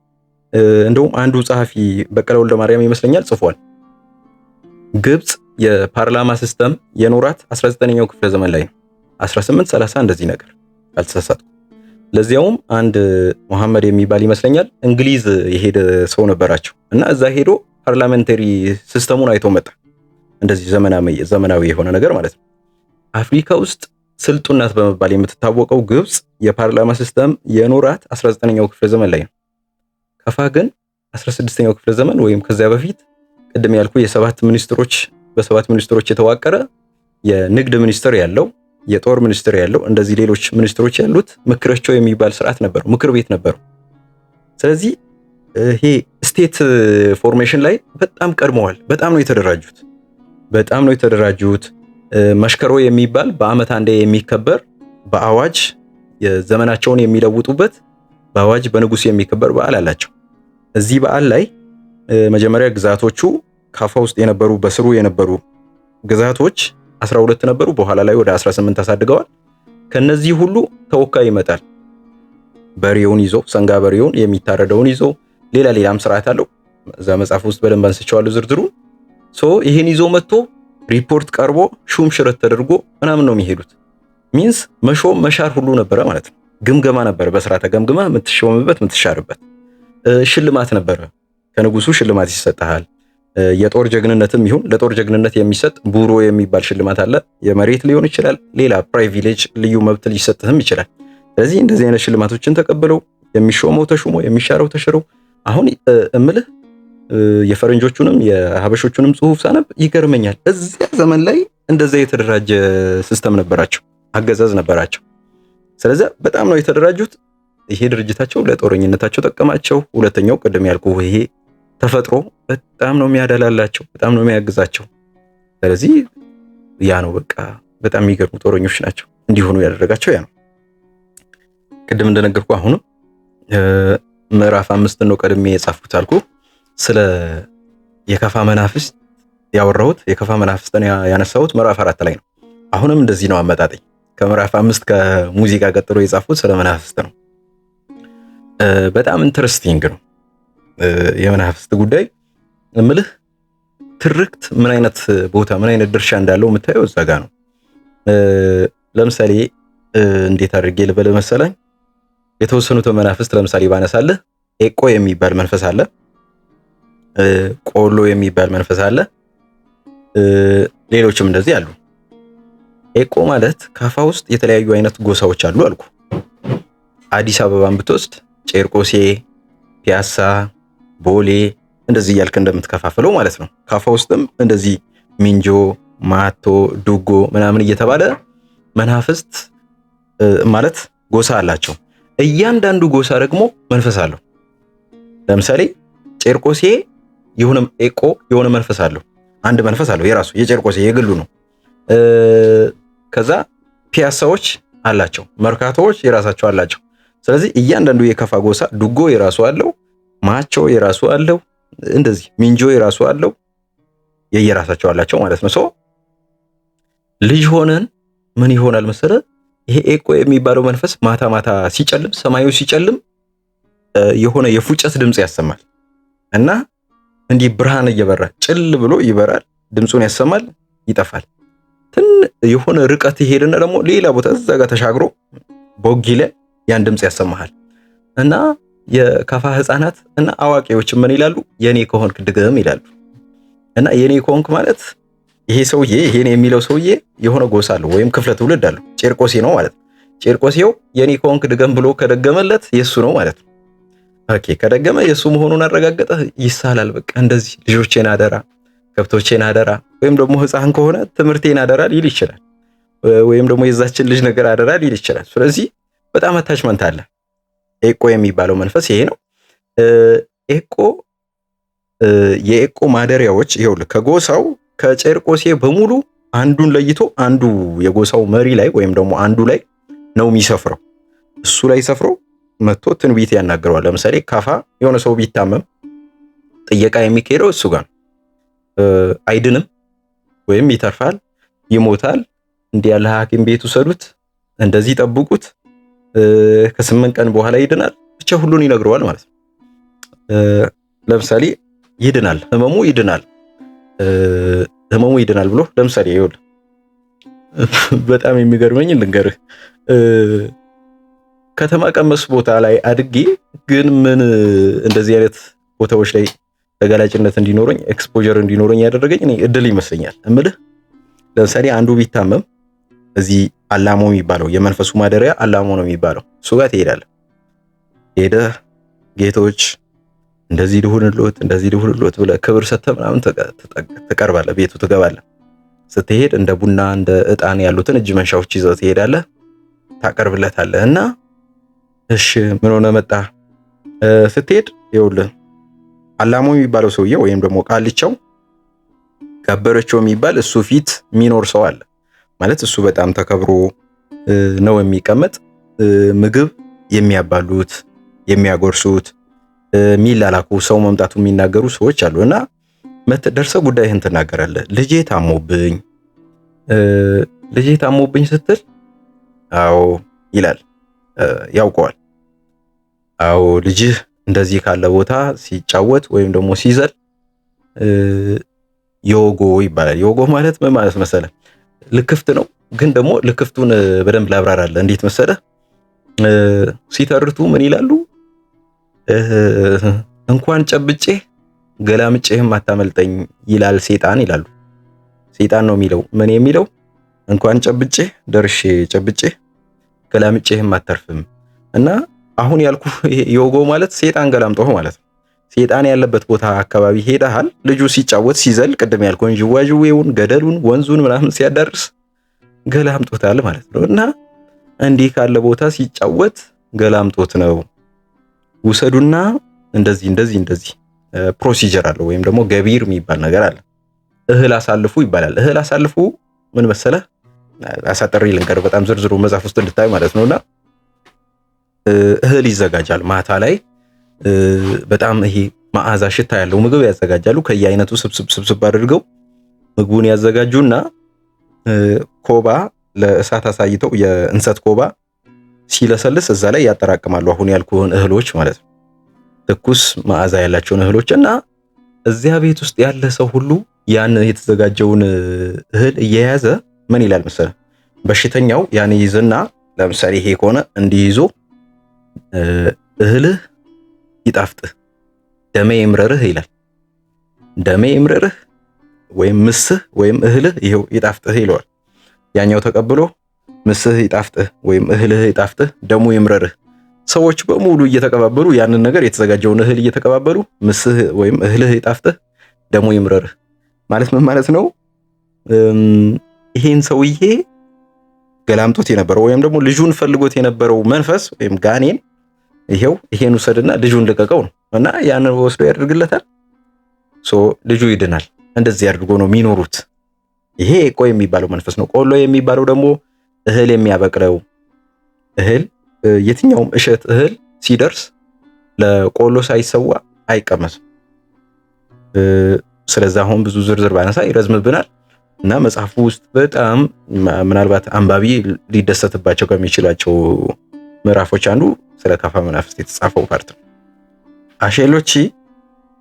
እንደውም አንዱ ጸሐፊ በቀለ ወልደ ማርያም ይመስለኛል ጽፏል። ግብጽ የፓርላማ system የኖራት 19ኛው ክፍለ ዘመን ላይ ነው። 1830 እንደዚህ ነገር ካልተሳሳትኩ። ለዚያውም አንድ መሐመድ የሚባል ይመስለኛል እንግሊዝ የሄደ ሰው ነበራቸው እና እዛ ሄዶ parliamentary system ኡን አይቶ መጣ። እንደዚህ ዘመናዊ ዘመናዊ የሆነ ነገር ማለት ነው። አፍሪካ ውስጥ ስልጡን ናት በመባል የምትታወቀው ግብጽ የፓርላማ system የኖራት 19ኛው ክፍለ ዘመን ላይ ነው። ከፋ ግን 16ኛው ክፍለ ዘመን ወይም ከዚያ በፊት ቅድም ያልኩ የሰባት ሚኒስትሮች፣ በሰባት ሚኒስትሮች የተዋቀረ፣ የንግድ ሚኒስትር ያለው፣ የጦር ሚኒስትር ያለው፣ እንደዚህ ሌሎች ሚኒስትሮች ያሉት ምክረቾ የሚባል ስርዓት ነበረው፣ ምክር ቤት ነበረው። ስለዚህ ይሄ state formation ላይ በጣም ቀድመዋል። በጣም ነው የተደራጁት። በጣም ነው የተደራጁት። መሽከሮ የሚባል በአመት አንዴ የሚከበር፣ በአዋጅ የዘመናቸውን የሚለውጡበት፣ በአዋጅ በንጉስ የሚከበር በዓል አላቸው። እዚህ በዓል ላይ መጀመሪያ ግዛቶቹ ካፋ ውስጥ የነበሩ፣ በስሩ የነበሩ ግዛቶች 12 ነበሩ። በኋላ ላይ ወደ 18 አሳድገዋል። ከነዚህ ሁሉ ተወካይ ይመጣል። በሬውን ይዞ፣ ሰንጋ በሬውን የሚታረደውን ይዞ፣ ሌላ ሌላም ስርዓት አለው። እዛ መጽሐፍ ውስጥ በደንብ አንስቼዋለሁ ዝርዝሩን። So ይሄን ይዞ መጥቶ ሪፖርት ቀርቦ ሹም ሽረት ተደርጎ ምናምን ነው የሚሄዱት። Means መሾም መሻር ሁሉ ነበረ ማለት ነው። ግምገማ ነበረ። በስራ ተገምግመህ የምትሾምበት የምትሻርበት። ሽልማት ነበረ። ከንጉሱ ሽልማት ይሰጥሃል። የጦር ጀግንነትም ይሁን ለጦር ጀግንነት የሚሰጥ ቡሮ የሚባል ሽልማት አለ። የመሬት ሊሆን ይችላል፣ ሌላ privilege ልዩ መብት ሊሰጥህም ይችላል። ስለዚህ እንደዚህ አይነት ሽልማቶችን ተቀብለው የሚሾመው ተሾሞ የሚሻረው ተሽሮ፣ አሁን እምልህ የፈረንጆቹንም የሀበሾቹንም ጽሁፍ ሳነብ ይገርመኛል። እዚያ ዘመን ላይ እንደዚያ የተደራጀ system ነበራቸው፣ አገዛዝ ነበራቸው። ስለዚህ በጣም ነው የተደራጁት። ይሄ ድርጅታቸው ለጦረኝነታቸው ጠቀማቸው። ሁለተኛው ቅድም ያልኩ ይሄ ተፈጥሮ በጣም ነው የሚያደላላቸው፣ በጣም ነው የሚያግዛቸው። ስለዚህ ያ ነው በቃ በጣም የሚገርሙ ጦረኞች ናቸው እንዲሆኑ ያደረጋቸው ያ ነው። ቅድም እንደነገርኩ አሁንም ምዕራፍ 5 ነው ቀድሜ የጻፍኩት አልኩ። ስለ የከፋ መናፍስት ያወራሁት፣ የከፋ መናፍስትን ያነሳሁት ምዕራፍ 4 ላይ ነው። አሁንም እንደዚህ ነው አመጣጠኝ። ከምዕራፍ 5 ከሙዚቃ ቀጥሎ የጻፍኩት ስለ መናፍስት ነው። በጣም interesting ነው የመናፍስት ጉዳይ። እምልህ ትርክት ምን አይነት ቦታ ምን አይነት ድርሻ እንዳለው የምታየው እዛ ጋ ነው። ለምሳሌ እንዴት አድርጌ ልበል መሰለኝ፣ የተወሰኑት መናፍስት ለምሳሌ ባነሳልህ ኤቆ የሚባል መንፈስ አለ። ቆሎ የሚባል መንፈስ አለ። ሌሎችም እንደዚህ አሉ። ኤቆ ማለት ካፋ ውስጥ የተለያዩ አይነት ጎሳዎች አሉ አልኩ። አዲስ አበባን ብትወስድ ጨርቆሴ፣ ፒያሳ፣ ቦሌ እንደዚህ እያልክ እንደምትከፋፍለው ማለት ነው። ካፋ ውስጥም እንደዚህ ሚንጆ፣ ማቶ፣ ዱጎ ምናምን እየተባለ መናፍስት ማለት ጎሳ አላቸው። እያንዳንዱ ጎሳ ደግሞ መንፈስ አለው። ለምሳሌ ጨርቆሴ የሆነ ኤቆ የሆነ መንፈስ አለው። አንድ መንፈስ አለው፣ የራሱ የጨርቆሴ የግሉ ነው። ከዛ ፒያሳዎች አላቸው፣ መርካቶዎች የራሳቸው አላቸው። ስለዚህ እያንዳንዱ የከፋ ጎሳ ዱጎ የራሱ አለው፣ ማቾ የራሱ አለው፣ እንደዚህ ሚንጆ የራሱ አለው፣ የየራሳቸው አላቸው ማለት ነው። So ልጅ ሆነን ምን ይሆናል መሰለ፣ ይሄ ኤቆ የሚባለው መንፈስ ማታ ማታ ሲጨልም፣ ሰማዩ ሲጨልም የሆነ የፉጨት ድምፅ ያሰማል እና እንዲህ ብርሃን እየበራ ጭል ብሎ ይበራል፣ ድምፁን ያሰማል፣ ይጠፋል። ትን የሆነ ርቀት ይሄድና ደግሞ ሌላ ቦታ እዛ ጋር ተሻግሮ ቦጊ ላይ ያን ድምፅ ያሰማሃል። እና የከፋ ህፃናት እና አዋቂዎች ምን ይላሉ? የኔ ከሆንክ ድገም ይላሉ። እና የኔ ከሆንክ ማለት ይሄ ሰውዬ ይሄን የሚለው ሰውዬ የሆነ ጎሳ አለው ወይም ክፍለ ትውልድ አለው። ጨርቆሴ ነው ማለት ነው። ጨርቆሴው የኔ ከሆንክ ድገም ብሎ ከደገመለት የሱ ነው ማለት ነው። Okay፣ ከደገመ የእሱ መሆኑን አረጋገጠ፣ ይሳላል። በቃ እንደዚህ ልጆቼን አደራ፣ ከብቶቼን አደራ፣ ወይም ደግሞ ሕፃን ከሆነ ትምህርቴን አደራ ሊል ይችላል። ወይም ደግሞ የዛችን ልጅ ነገር አደራ ሊል ይችላል። ስለዚህ በጣም attachment አለ። ኤቆ የሚባለው መንፈስ ይሄ ነው። ኤቆ የኤቆ ማደሪያዎች ይኸውልህ ከጎሳው ከጨርቆሴ በሙሉ አንዱን ለይቶ አንዱ የጎሳው መሪ ላይ ወይም ደግሞ አንዱ ላይ ነው የሚሰፍረው። እሱ ላይ ሰፍሮ መጥቶ ትንቢት ያናግረዋል። ለምሳሌ ካፋ የሆነ ሰው ቢታመም ጥየቃ የሚካሄደው እሱ ጋር ነው። አይድንም ወይም ይተርፋል፣ ይሞታል። እንዲህ ያለ ሐኪም ቤት ውሰዱት፣ እንደዚህ ጠብቁት፣ ከ8 ቀን በኋላ ይድናል። ብቻ ሁሉን ይነግረዋል ማለት ነው። ለምሳሌ ይድናል፣ ህመሙ ይድናል፣ ህመሙ ይድናል ብሎ ለምሳሌ ይኸውልህ፣ በጣም የሚገርመኝ ልንገርህ፣ ከተማ ቀመስ ቦታ ላይ አድጌ ግን ምን እንደዚህ አይነት ቦታዎች ላይ ተጋላጭነት እንዲኖረኝ፣ exposure እንዲኖረኝ ያደረገኝ እኔ እድል ይመስለኛል። እምልህ ለምሳሌ አንዱ ቢታመም እዚህ አላሞ የሚባለው፣ የመንፈሱ ማደሪያ አላሞ ነው የሚባለው፣ እሱ ጋር ትሄዳለህ። ሄደህ ጌቶች እንደዚህ ልሁንልዎት፣ እንደዚህ ልሁንልዎት ብለህ ክብር ሰጥተህ ምናምን ትቀርባለህ፣ ቤቱ ትገባለህ። ስትሄድ እንደ ቡና እንደ እጣን ያሉትን እጅ መንሻዎች ይዘህ ትሄዳለህ፣ ታቀርብለታለህ እና እሺ ምን ሆነ መጣ ስትሄድ ይኸውልህ አላሞ የሚባለው ሰውዬ ወይም ደግሞ ቃልቻው ገበረቸው የሚባል እሱ ፊት የሚኖር ሰው አለ። ማለት እሱ በጣም ተከብሮ ነው የሚቀመጥ። ምግብ የሚያባሉት፣ የሚያጎርሱት፣ የሚላላኩ፣ ሰው መምጣቱ የሚናገሩ ሰዎች አሉ። እና ደርሰህ ጉዳይህን ትናገራለህ። ልጄ ታሞብኝ፣ ልጄ ታሞብኝ ስትል አዎ ይላል፣ ያውቀዋል። አዎ ልጅህ እንደዚህ ካለ ቦታ ሲጫወት ወይም ደግሞ ሲዘል የወጎ ይባላል። የወጎ ማለት ምን ማለት መሰለህ? ልክፍት ነው፣ ግን ደግሞ ልክፍቱን በደንብ ላብራራለህ። እንዴት መሰለህ? ሲተርቱ ምን ይላሉ? እንኳን ጨብጬ ገላምጬህም አታመልጠኝ ይላል ሴጣን ይላሉ። ሴጣን ነው የሚለው። ምን የሚለው? እንኳን ጨብጬ፣ ደርሼ ጨብጬ ገላምጬህም አተርፍም። እና አሁን ያልኩ የወጎ ማለት ሴጣን ገላምጦህ ማለት ነው። ሴጣን ያለበት ቦታ አካባቢ ሄደሃል። ልጁ ሲጫወት ሲዘል ቅድም ያልኩህን ዥዋዥዌውን፣ ገደሉን፣ ወንዙን ምናምን ሲያዳርስ ገላምጦታል ማለት ነው። እና እንዲህ ካለ ቦታ ሲጫወት ገላምጦት ነው። ውሰዱና እንደዚህ እንደዚህ እንደዚህ procedure አለው ወይም ደግሞ ገቢር የሚባል ነገር አለ። እህል አሳልፉ ይባላል። እህል አሳልፉ ምን መሰለህ? አሳጥሬ ልንገር፣ በጣም ዝርዝሩ መጽሐፍ ውስጥ እንድታዩ ማለት ነውና እህል ይዘጋጃል። ማታ ላይ በጣም ይሄ መዓዛ ሽታ ያለው ምግብ ያዘጋጃሉ። ከየአይነቱ ስብስብ ስብስብ አድርገው ምግቡን ያዘጋጁና ኮባ ለእሳት አሳይተው የእንሰት ኮባ ሲለሰልስ እዛ ላይ ያጠራቅማሉ። አሁን ያልኩህን እህሎች ማለት ነው። ትኩስ መዓዛ ያላቸውን እህሎች። እና እዚያ ቤት ውስጥ ያለ ሰው ሁሉ ያን የተዘጋጀውን እህል እየያዘ ምን ይላል መሰለህ? በሽተኛው ያን ይይዝና ለምሳሌ ይሄ ከሆነ እንዲህ ይዞ እህልህ ይጣፍጥህ፣ ደሜ ይምረርህ ይላል። ደሜ ይምረርህ ወይም ምስህ ወይም እህልህ ይሄው ይጣፍጥህ ይለዋል። ያኛው ተቀብሎ ምስህ ይጣፍጥህ ወይም እህልህ ይጣፍጥህ፣ ደሙ ይምረርህ። ሰዎች በሙሉ እየተቀባበሉ ያንን ነገር፣ የተዘጋጀውን እህል እየተቀባበሉ ምስህ ወይም እህልህ ይጣፍጥህ፣ ደሙ ይምረርህ ማለት ምን ማለት ነው? ይሄን ሰውዬ ገላምጦት የነበረው ወይም ደግሞ ልጁን ፈልጎት የነበረው መንፈስ ወይም ጋኔን ይሄው ይሄን ውሰድና ልጁን ልቀቀው ነው። እና ያንን ወስዶ ያደርግለታል። So ልጁ ይድናል። እንደዚህ አድርጎ ነው የሚኖሩት። ይሄ ቆ የሚባለው መንፈስ ነው። ቆሎ የሚባለው ደግሞ እህል የሚያበቅለው፣ እህል የትኛውም እሸት እህል ሲደርስ ለቆሎ ሳይሰዋ አይቀመስም። ስለዛ አሁን ብዙ ዝርዝር ባነሳ ይረዝምብናል እና መጽሐፉ ውስጥ በጣም ምናልባት አንባቢ ሊደሰትባቸው ከሚችላቸው ምዕራፎች አንዱ ስለ ካፋ መናፍስት የተጻፈው part ነው። አሼሎቺ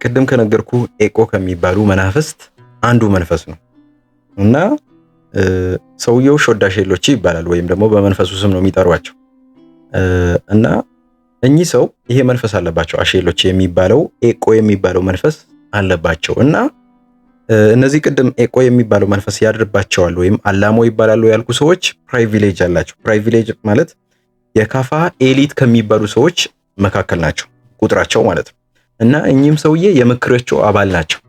ቅድም ከነገርኩ ኤቆ ከሚባሉ መናፍስት አንዱ መንፈስ ነው እና ሰውየው ሾዳ ሼሎቺ ይባላል ወይም ደግሞ በመንፈሱ ስም ነው የሚጠሯቸው። እና እኚህ ሰው ይሄ መንፈስ አለባቸው። አሼሎቺ የሚባለው ኤቆ የሚባለው መንፈስ አለባቸው። እና እነዚህ ቅድም ኤቆ የሚባለው መንፈስ ያድርባቸዋል ወይም አላሞ ይባላሉ ያልኩ ሰዎች privilege አላቸው። Privilege ማለት የካፋ elite ከሚባሉ ሰዎች መካከል ናቸው። ቁጥራቸው ማለት ነው። እና እኚህም ሰውዬ የምክራቸው አባል ናቸው።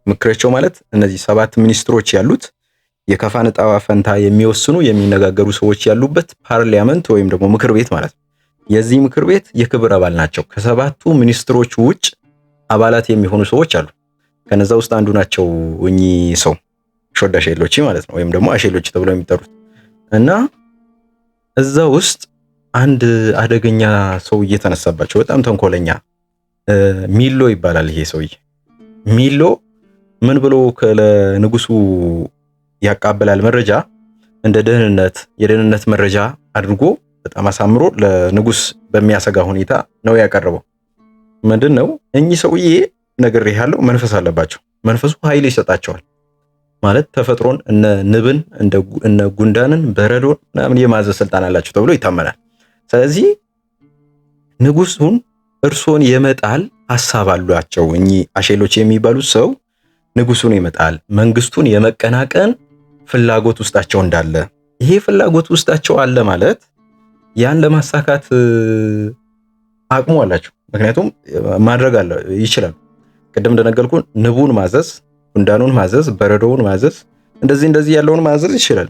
ምክራቸው ማለት እነዚህ 7 ሚኒስትሮች ያሉት የካፋን ዕጣ ፈንታ የሚወስኑ የሚነጋገሩ ሰዎች ያሉበት parliament ወይም ደግሞ ምክር ቤት ማለት ነው። የዚህ ምክር ቤት የክብር አባል ናቸው። ከ7ቱ ሚኒስትሮች ውጭ አባላት የሚሆኑ ሰዎች አሉ። ከነዛ ውስጥ አንዱ ናቸው እኚህ ሰው ሾዳ አሼሎች ማለት ነው፣ ወይም ደግሞ አሼሎች ተብለው የሚጠሩት። እና እዛ ውስጥ አንድ አደገኛ ሰው እየተነሳባቸው በጣም ተንኮለኛ ሚሎ ይባላል። ይሄ ሰውዬ ሚሎ ምን ብሎ ለንጉሱ ያቃብላል መረጃ፣ እንደ ደህንነት የደህንነት መረጃ አድርጎ በጣም አሳምሮ ለንጉስ በሚያሰጋ ሁኔታ ነው ያቀረበው። ምንድነው እኚህ ሰውዬ ነግሬሃለሁ፣ መንፈስ አለባቸው። መንፈሱ ኃይል ይሰጣቸዋል ማለት ተፈጥሮን እነ ንብን እነ ጉንዳንን በረዶን ምናምን የማዘዝ ስልጣን አላቸው ተብሎ ይታመናል። ስለዚህ ንጉሱን እርሶን የመጣል ሐሳብ አሏቸው። እኚህ አሼሎች የሚባሉት ሰው ንጉሱን የመጣል መንግስቱን የመቀናቀን ፍላጎት ውስጣቸው እንዳለ፣ ይሄ ፍላጎት ውስጣቸው አለ ማለት ያን ለማሳካት አቅሙ አላቸው። ምክንያቱም ማድረግ አለ ይችላሉ። ቅድም እንደነገርኩ ንቡን ማዘዝ፣ ጉንዳኑን ማዘዝ፣ በረዶውን ማዘዝ፣ እንደዚህ እንደዚህ ያለውን ማዘዝ ይችላል።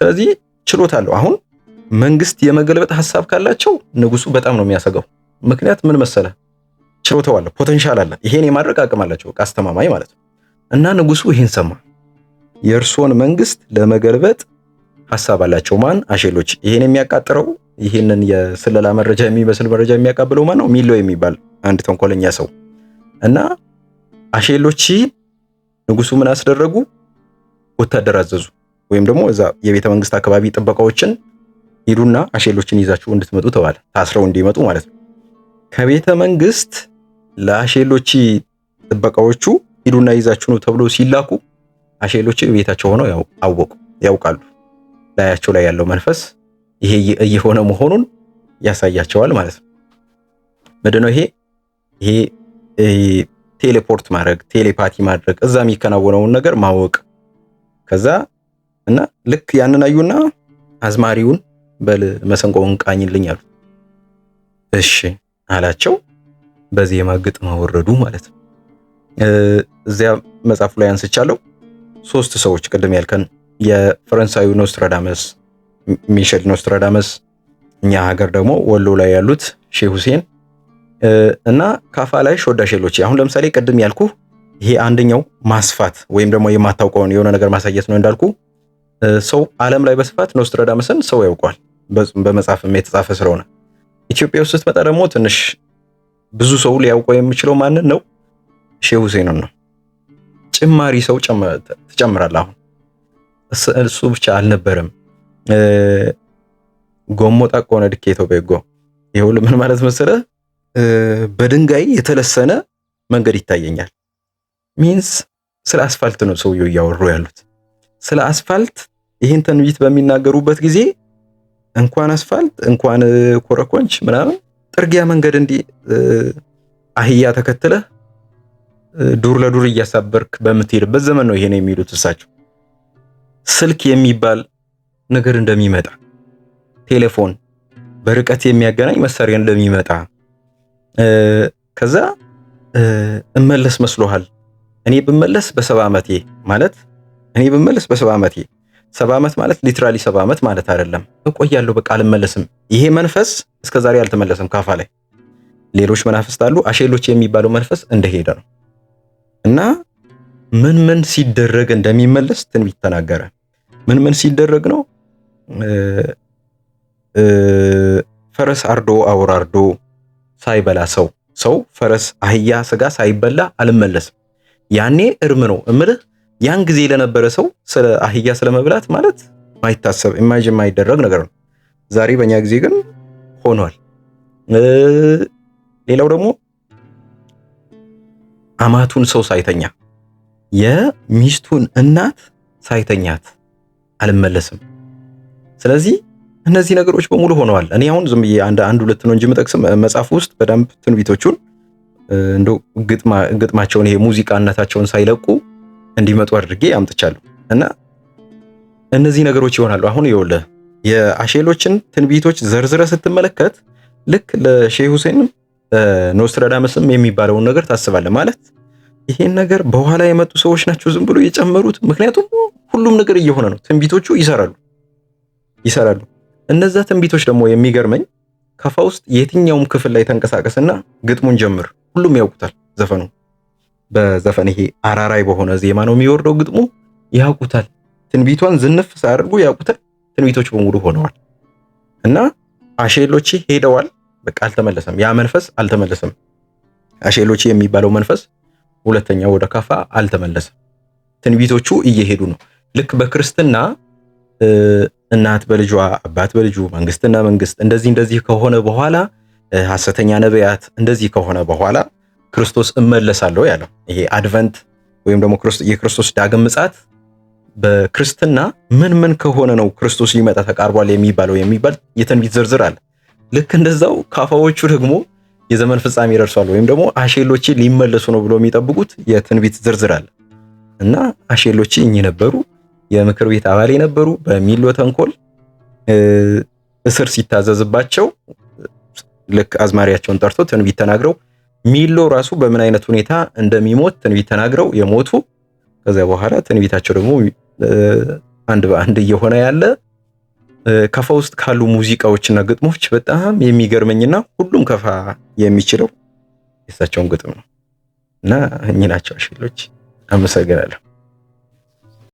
ስለዚህ ችሎታ አለው። አሁን መንግስት የመገልበጥ ሐሳብ ካላቸው ንጉሱ በጣም ነው የሚያሰጋው። ምክንያት ምን መሰለ? ችሎታው አለ፣ potential አለ፣ ይሄን የማድረግ አቅም አላቸው፣ በቃ አስተማማኝ ማለት ነው። እና ንጉሱ ይሄን ሰማ። የእርሶን መንግስት ለመገልበጥ ሐሳብ አላቸው። ማን? አሼሎች። ይሄን የሚያቃጥረው ይሄንን የስለላ መረጃ የሚመስል መረጃ የሚያቃብለው ማን ነው? ሚሎ የሚባል አንድ ተንኮለኛ ሰው። እና አሼሎች ንጉሱ ምን አስደረጉ? ወታደር አዘዙ። ወይም ደግሞ እዛ የቤተ መንግስት አካባቢ ጥበቃዎችን ሂዱና አሼሎችን ይዛችሁ እንድትመጡ ተባለ። ታስረው እንዲመጡ ማለት ነው። ከቤተ መንግስት ለአሼሎች ጥበቃዎቹ ሂዱና ይዛችሁ ነው ተብሎ ሲላኩ አሼሎች ቤታቸው ሆነው አወቁ፣ ያውቃሉ። ላያቸው ላይ ያለው መንፈስ ይሄ እየሆነ መሆኑን ያሳያቸዋል ማለት ነው። ምንድነው ይሄ? ይሄ teleport ማድረግ፣ telepathy ማድረግ፣ እዛ የሚከናወነውን ነገር ማወቅ። ከዛ እና ልክ ያንን አዩና አዝማሪውን በል መሰንቆውን ቃኝልኝ አሉት። እሺ አላቸው። በዜማ ግጥም አወረዱ ማለት ነው። እዚያ መጽሐፉ ላይ አንስቻለሁ። 3 ሰዎች ቅድም ያልከን የፈረንሳዩ ኖስትራዳመስ ሚሼል ኖስትራዳመስ፣ እኛ ሀገር ደግሞ ወሎ ላይ ያሉት ሼህ ሁሴን እና ካፋ ላይ ሾዳ ሼሎች። አሁን ለምሳሌ ቅድም ያልኩ ይሄ አንደኛው ማስፋት ወይም ደግሞ የማታውቀውን የሆነ ነገር ማሳየት ነው እንዳልኩ፣ ሰው ዓለም ላይ በስፋት ኖስትራዳመስን ሰው ያውቀዋል በመጽሐፍም የተጻፈ ስለሆነ። ኢትዮጵያ ውስጥ ስትመጣ ደግሞ ትንሽ ብዙ ሰው ሊያውቀው የሚችለው ማንን ነው? ሼህ ሁሴንን ነው። ጭማሪ ሰው ትጨምራለህ። አሁን እሱ ብቻ አልነበረም። ጎሞ ጣቆነ ድኬቶ በጎ ይሄ ሁሉ ምን ማለት መሰለህ? በድንጋይ የተለሰነ መንገድ ይታየኛል። means ስለ አስፋልት ነው ሰውየው እያወሩ ያሉት። ስለ አስፋልት ይህን ትንቢት በሚናገሩበት ጊዜ እንኳን አስፋልት እንኳን ኮረኮንች ምናምን ጥርጊያ መንገድ እንዲህ አህያ ተከትለህ ዱር ለዱር እያሳበርክ በምትሄድበት ዘመን ነው ይሄን የሚሉት እሳቸው። ስልክ የሚባል ነገር እንደሚመጣ፣ ቴሌፎን በርቀት የሚያገናኝ መሳሪያ እንደሚመጣ፣ ከዛ እመለስ መስሎሃል? እኔ ብመለስ በ70 ዓመቴ ማለት እኔ ብመለስ በ70 ዓመቴ፣ 70 ዓመት ማለት literally 70 ዓመት ማለት አይደለም። እቆያለሁ፣ በቃ አልመለስም። ይሄ መንፈስ እስከዛሬ አልተመለሰም። ካፋ ላይ ሌሎች መናፍስት አሉ። አሼሎች የሚባለው መንፈስ እንደሄደ ነው። እና ምን ምን ሲደረግ እንደሚመለስ ትንቢት ተናገረ። ምን ምን ሲደረግ ነው? ፈረስ አርዶ አውራርዶ ሳይበላ ሰው ፈረስ አህያ ስጋ ሳይበላ አልመለስም። ያኔ እርም ነው እምልህ። ያን ጊዜ ለነበረ ሰው ስለ አህያ ስለመብላት ማለት ማይታሰብ imagine የማይደረግ ነገር ነው። ዛሬ በእኛ ጊዜ ግን ሆኗል። ሌላው ደግሞ አማቱን ሰው ሳይተኛ የሚስቱን እናት ሳይተኛት አልመለስም። ስለዚህ እነዚህ ነገሮች በሙሉ ሆነዋል። እኔ አሁን ዝም ብዬ አንድ ሁለት ነው እንጂ የምጠቅስም መጽሐፍ ውስጥ በደንብ ትንቢቶቹን እንደው ግጥማቸውን ይሄ ሙዚቃነታቸውን ሳይለቁ እንዲመጡ አድርጌ አምጥቻለሁ። እና እነዚህ ነገሮች ይሆናሉ። አሁን ይኸውልህ የአሼሎችን ትንቢቶች ዘርዝረ ስትመለከት ልክ ለሼህ ሁሴንም ኖስትራዳመስም የሚባለውን ነገር ታስባለህ። ማለት ይሄን ነገር በኋላ የመጡ ሰዎች ናቸው ዝም ብሎ የጨመሩት። ምክንያቱም ሁሉም ነገር እየሆነ ነው። ትንቢቶቹ ይሰራሉ ይሰራሉ። እነዛ ትንቢቶች ደግሞ የሚገርመኝ ከፋ ውስጥ የትኛውም ክፍል ላይ ተንቀሳቀስና ግጥሙን ጀምር፣ ሁሉም ያውቁታል። ዘፈኑ በዘፈን ይሄ አራራይ በሆነ ዜማ ነው የሚወርደው ግጥሙ፣ ያውቁታል። ትንቢቷን ዝንፍ ሳያደርጉ ያውቁታል። ትንቢቶች በሙሉ ሆነዋል እና አሼሎቼ ሄደዋል። በቃ አልተመለሰም። ያ መንፈስ አልተመለሰም። አሼሎቼ የሚባለው መንፈስ ሁለተኛ ወደ ካፋ አልተመለሰም። ትንቢቶቹ እየሄዱ ነው። ልክ በክርስትና እናት በልጇ፣ አባት በልጁ፣ መንግስትና መንግስት እንደዚህ እንደዚህ ከሆነ በኋላ፣ ሐሰተኛ ነቢያት እንደዚህ ከሆነ በኋላ ክርስቶስ እመለሳለሁ ያለው ይሄ advent ወይም ደግሞ የክርስቶስ ዳግም ምጽአት በክርስትና ምን ምን ከሆነ ነው ክርስቶስ ሊመጣ ተቃርቧል የሚባለው የሚባል የትንቢት ዝርዝር አለ። ልክ እንደዛው ካፋዎቹ ደግሞ የዘመን ፍጻሜ ደርሷል ወይም ደግሞ አሼሎቼ ሊመለሱ ነው ብሎ የሚጠብቁት የትንቢት ዝርዝር አለ። እና አሼሎቼ እኚህ ነበሩ፣ የምክር ቤት አባል የነበሩ፣ በሚሎ ተንኮል እስር ሲታዘዝባቸው ልክ አዝማሪያቸውን ጠርቶ ትንቢት ተናግረው፣ ሚሎ ራሱ በምን አይነት ሁኔታ እንደሚሞት ትንቢት ተናግረው የሞቱ፣ ከዚያ በኋላ ትንቢታቸው ደግሞ አንድ በአንድ እየሆነ ያለ፣ ከፋ ውስጥ ካሉ ሙዚቃዎችና ግጥሞች በጣም የሚገርመኝና ሁሉም ከፋ የሚችለው የእሳቸውን ግጥም ነው። እና እኚህ ናቸው አሼሎች። አመሰግናለሁ።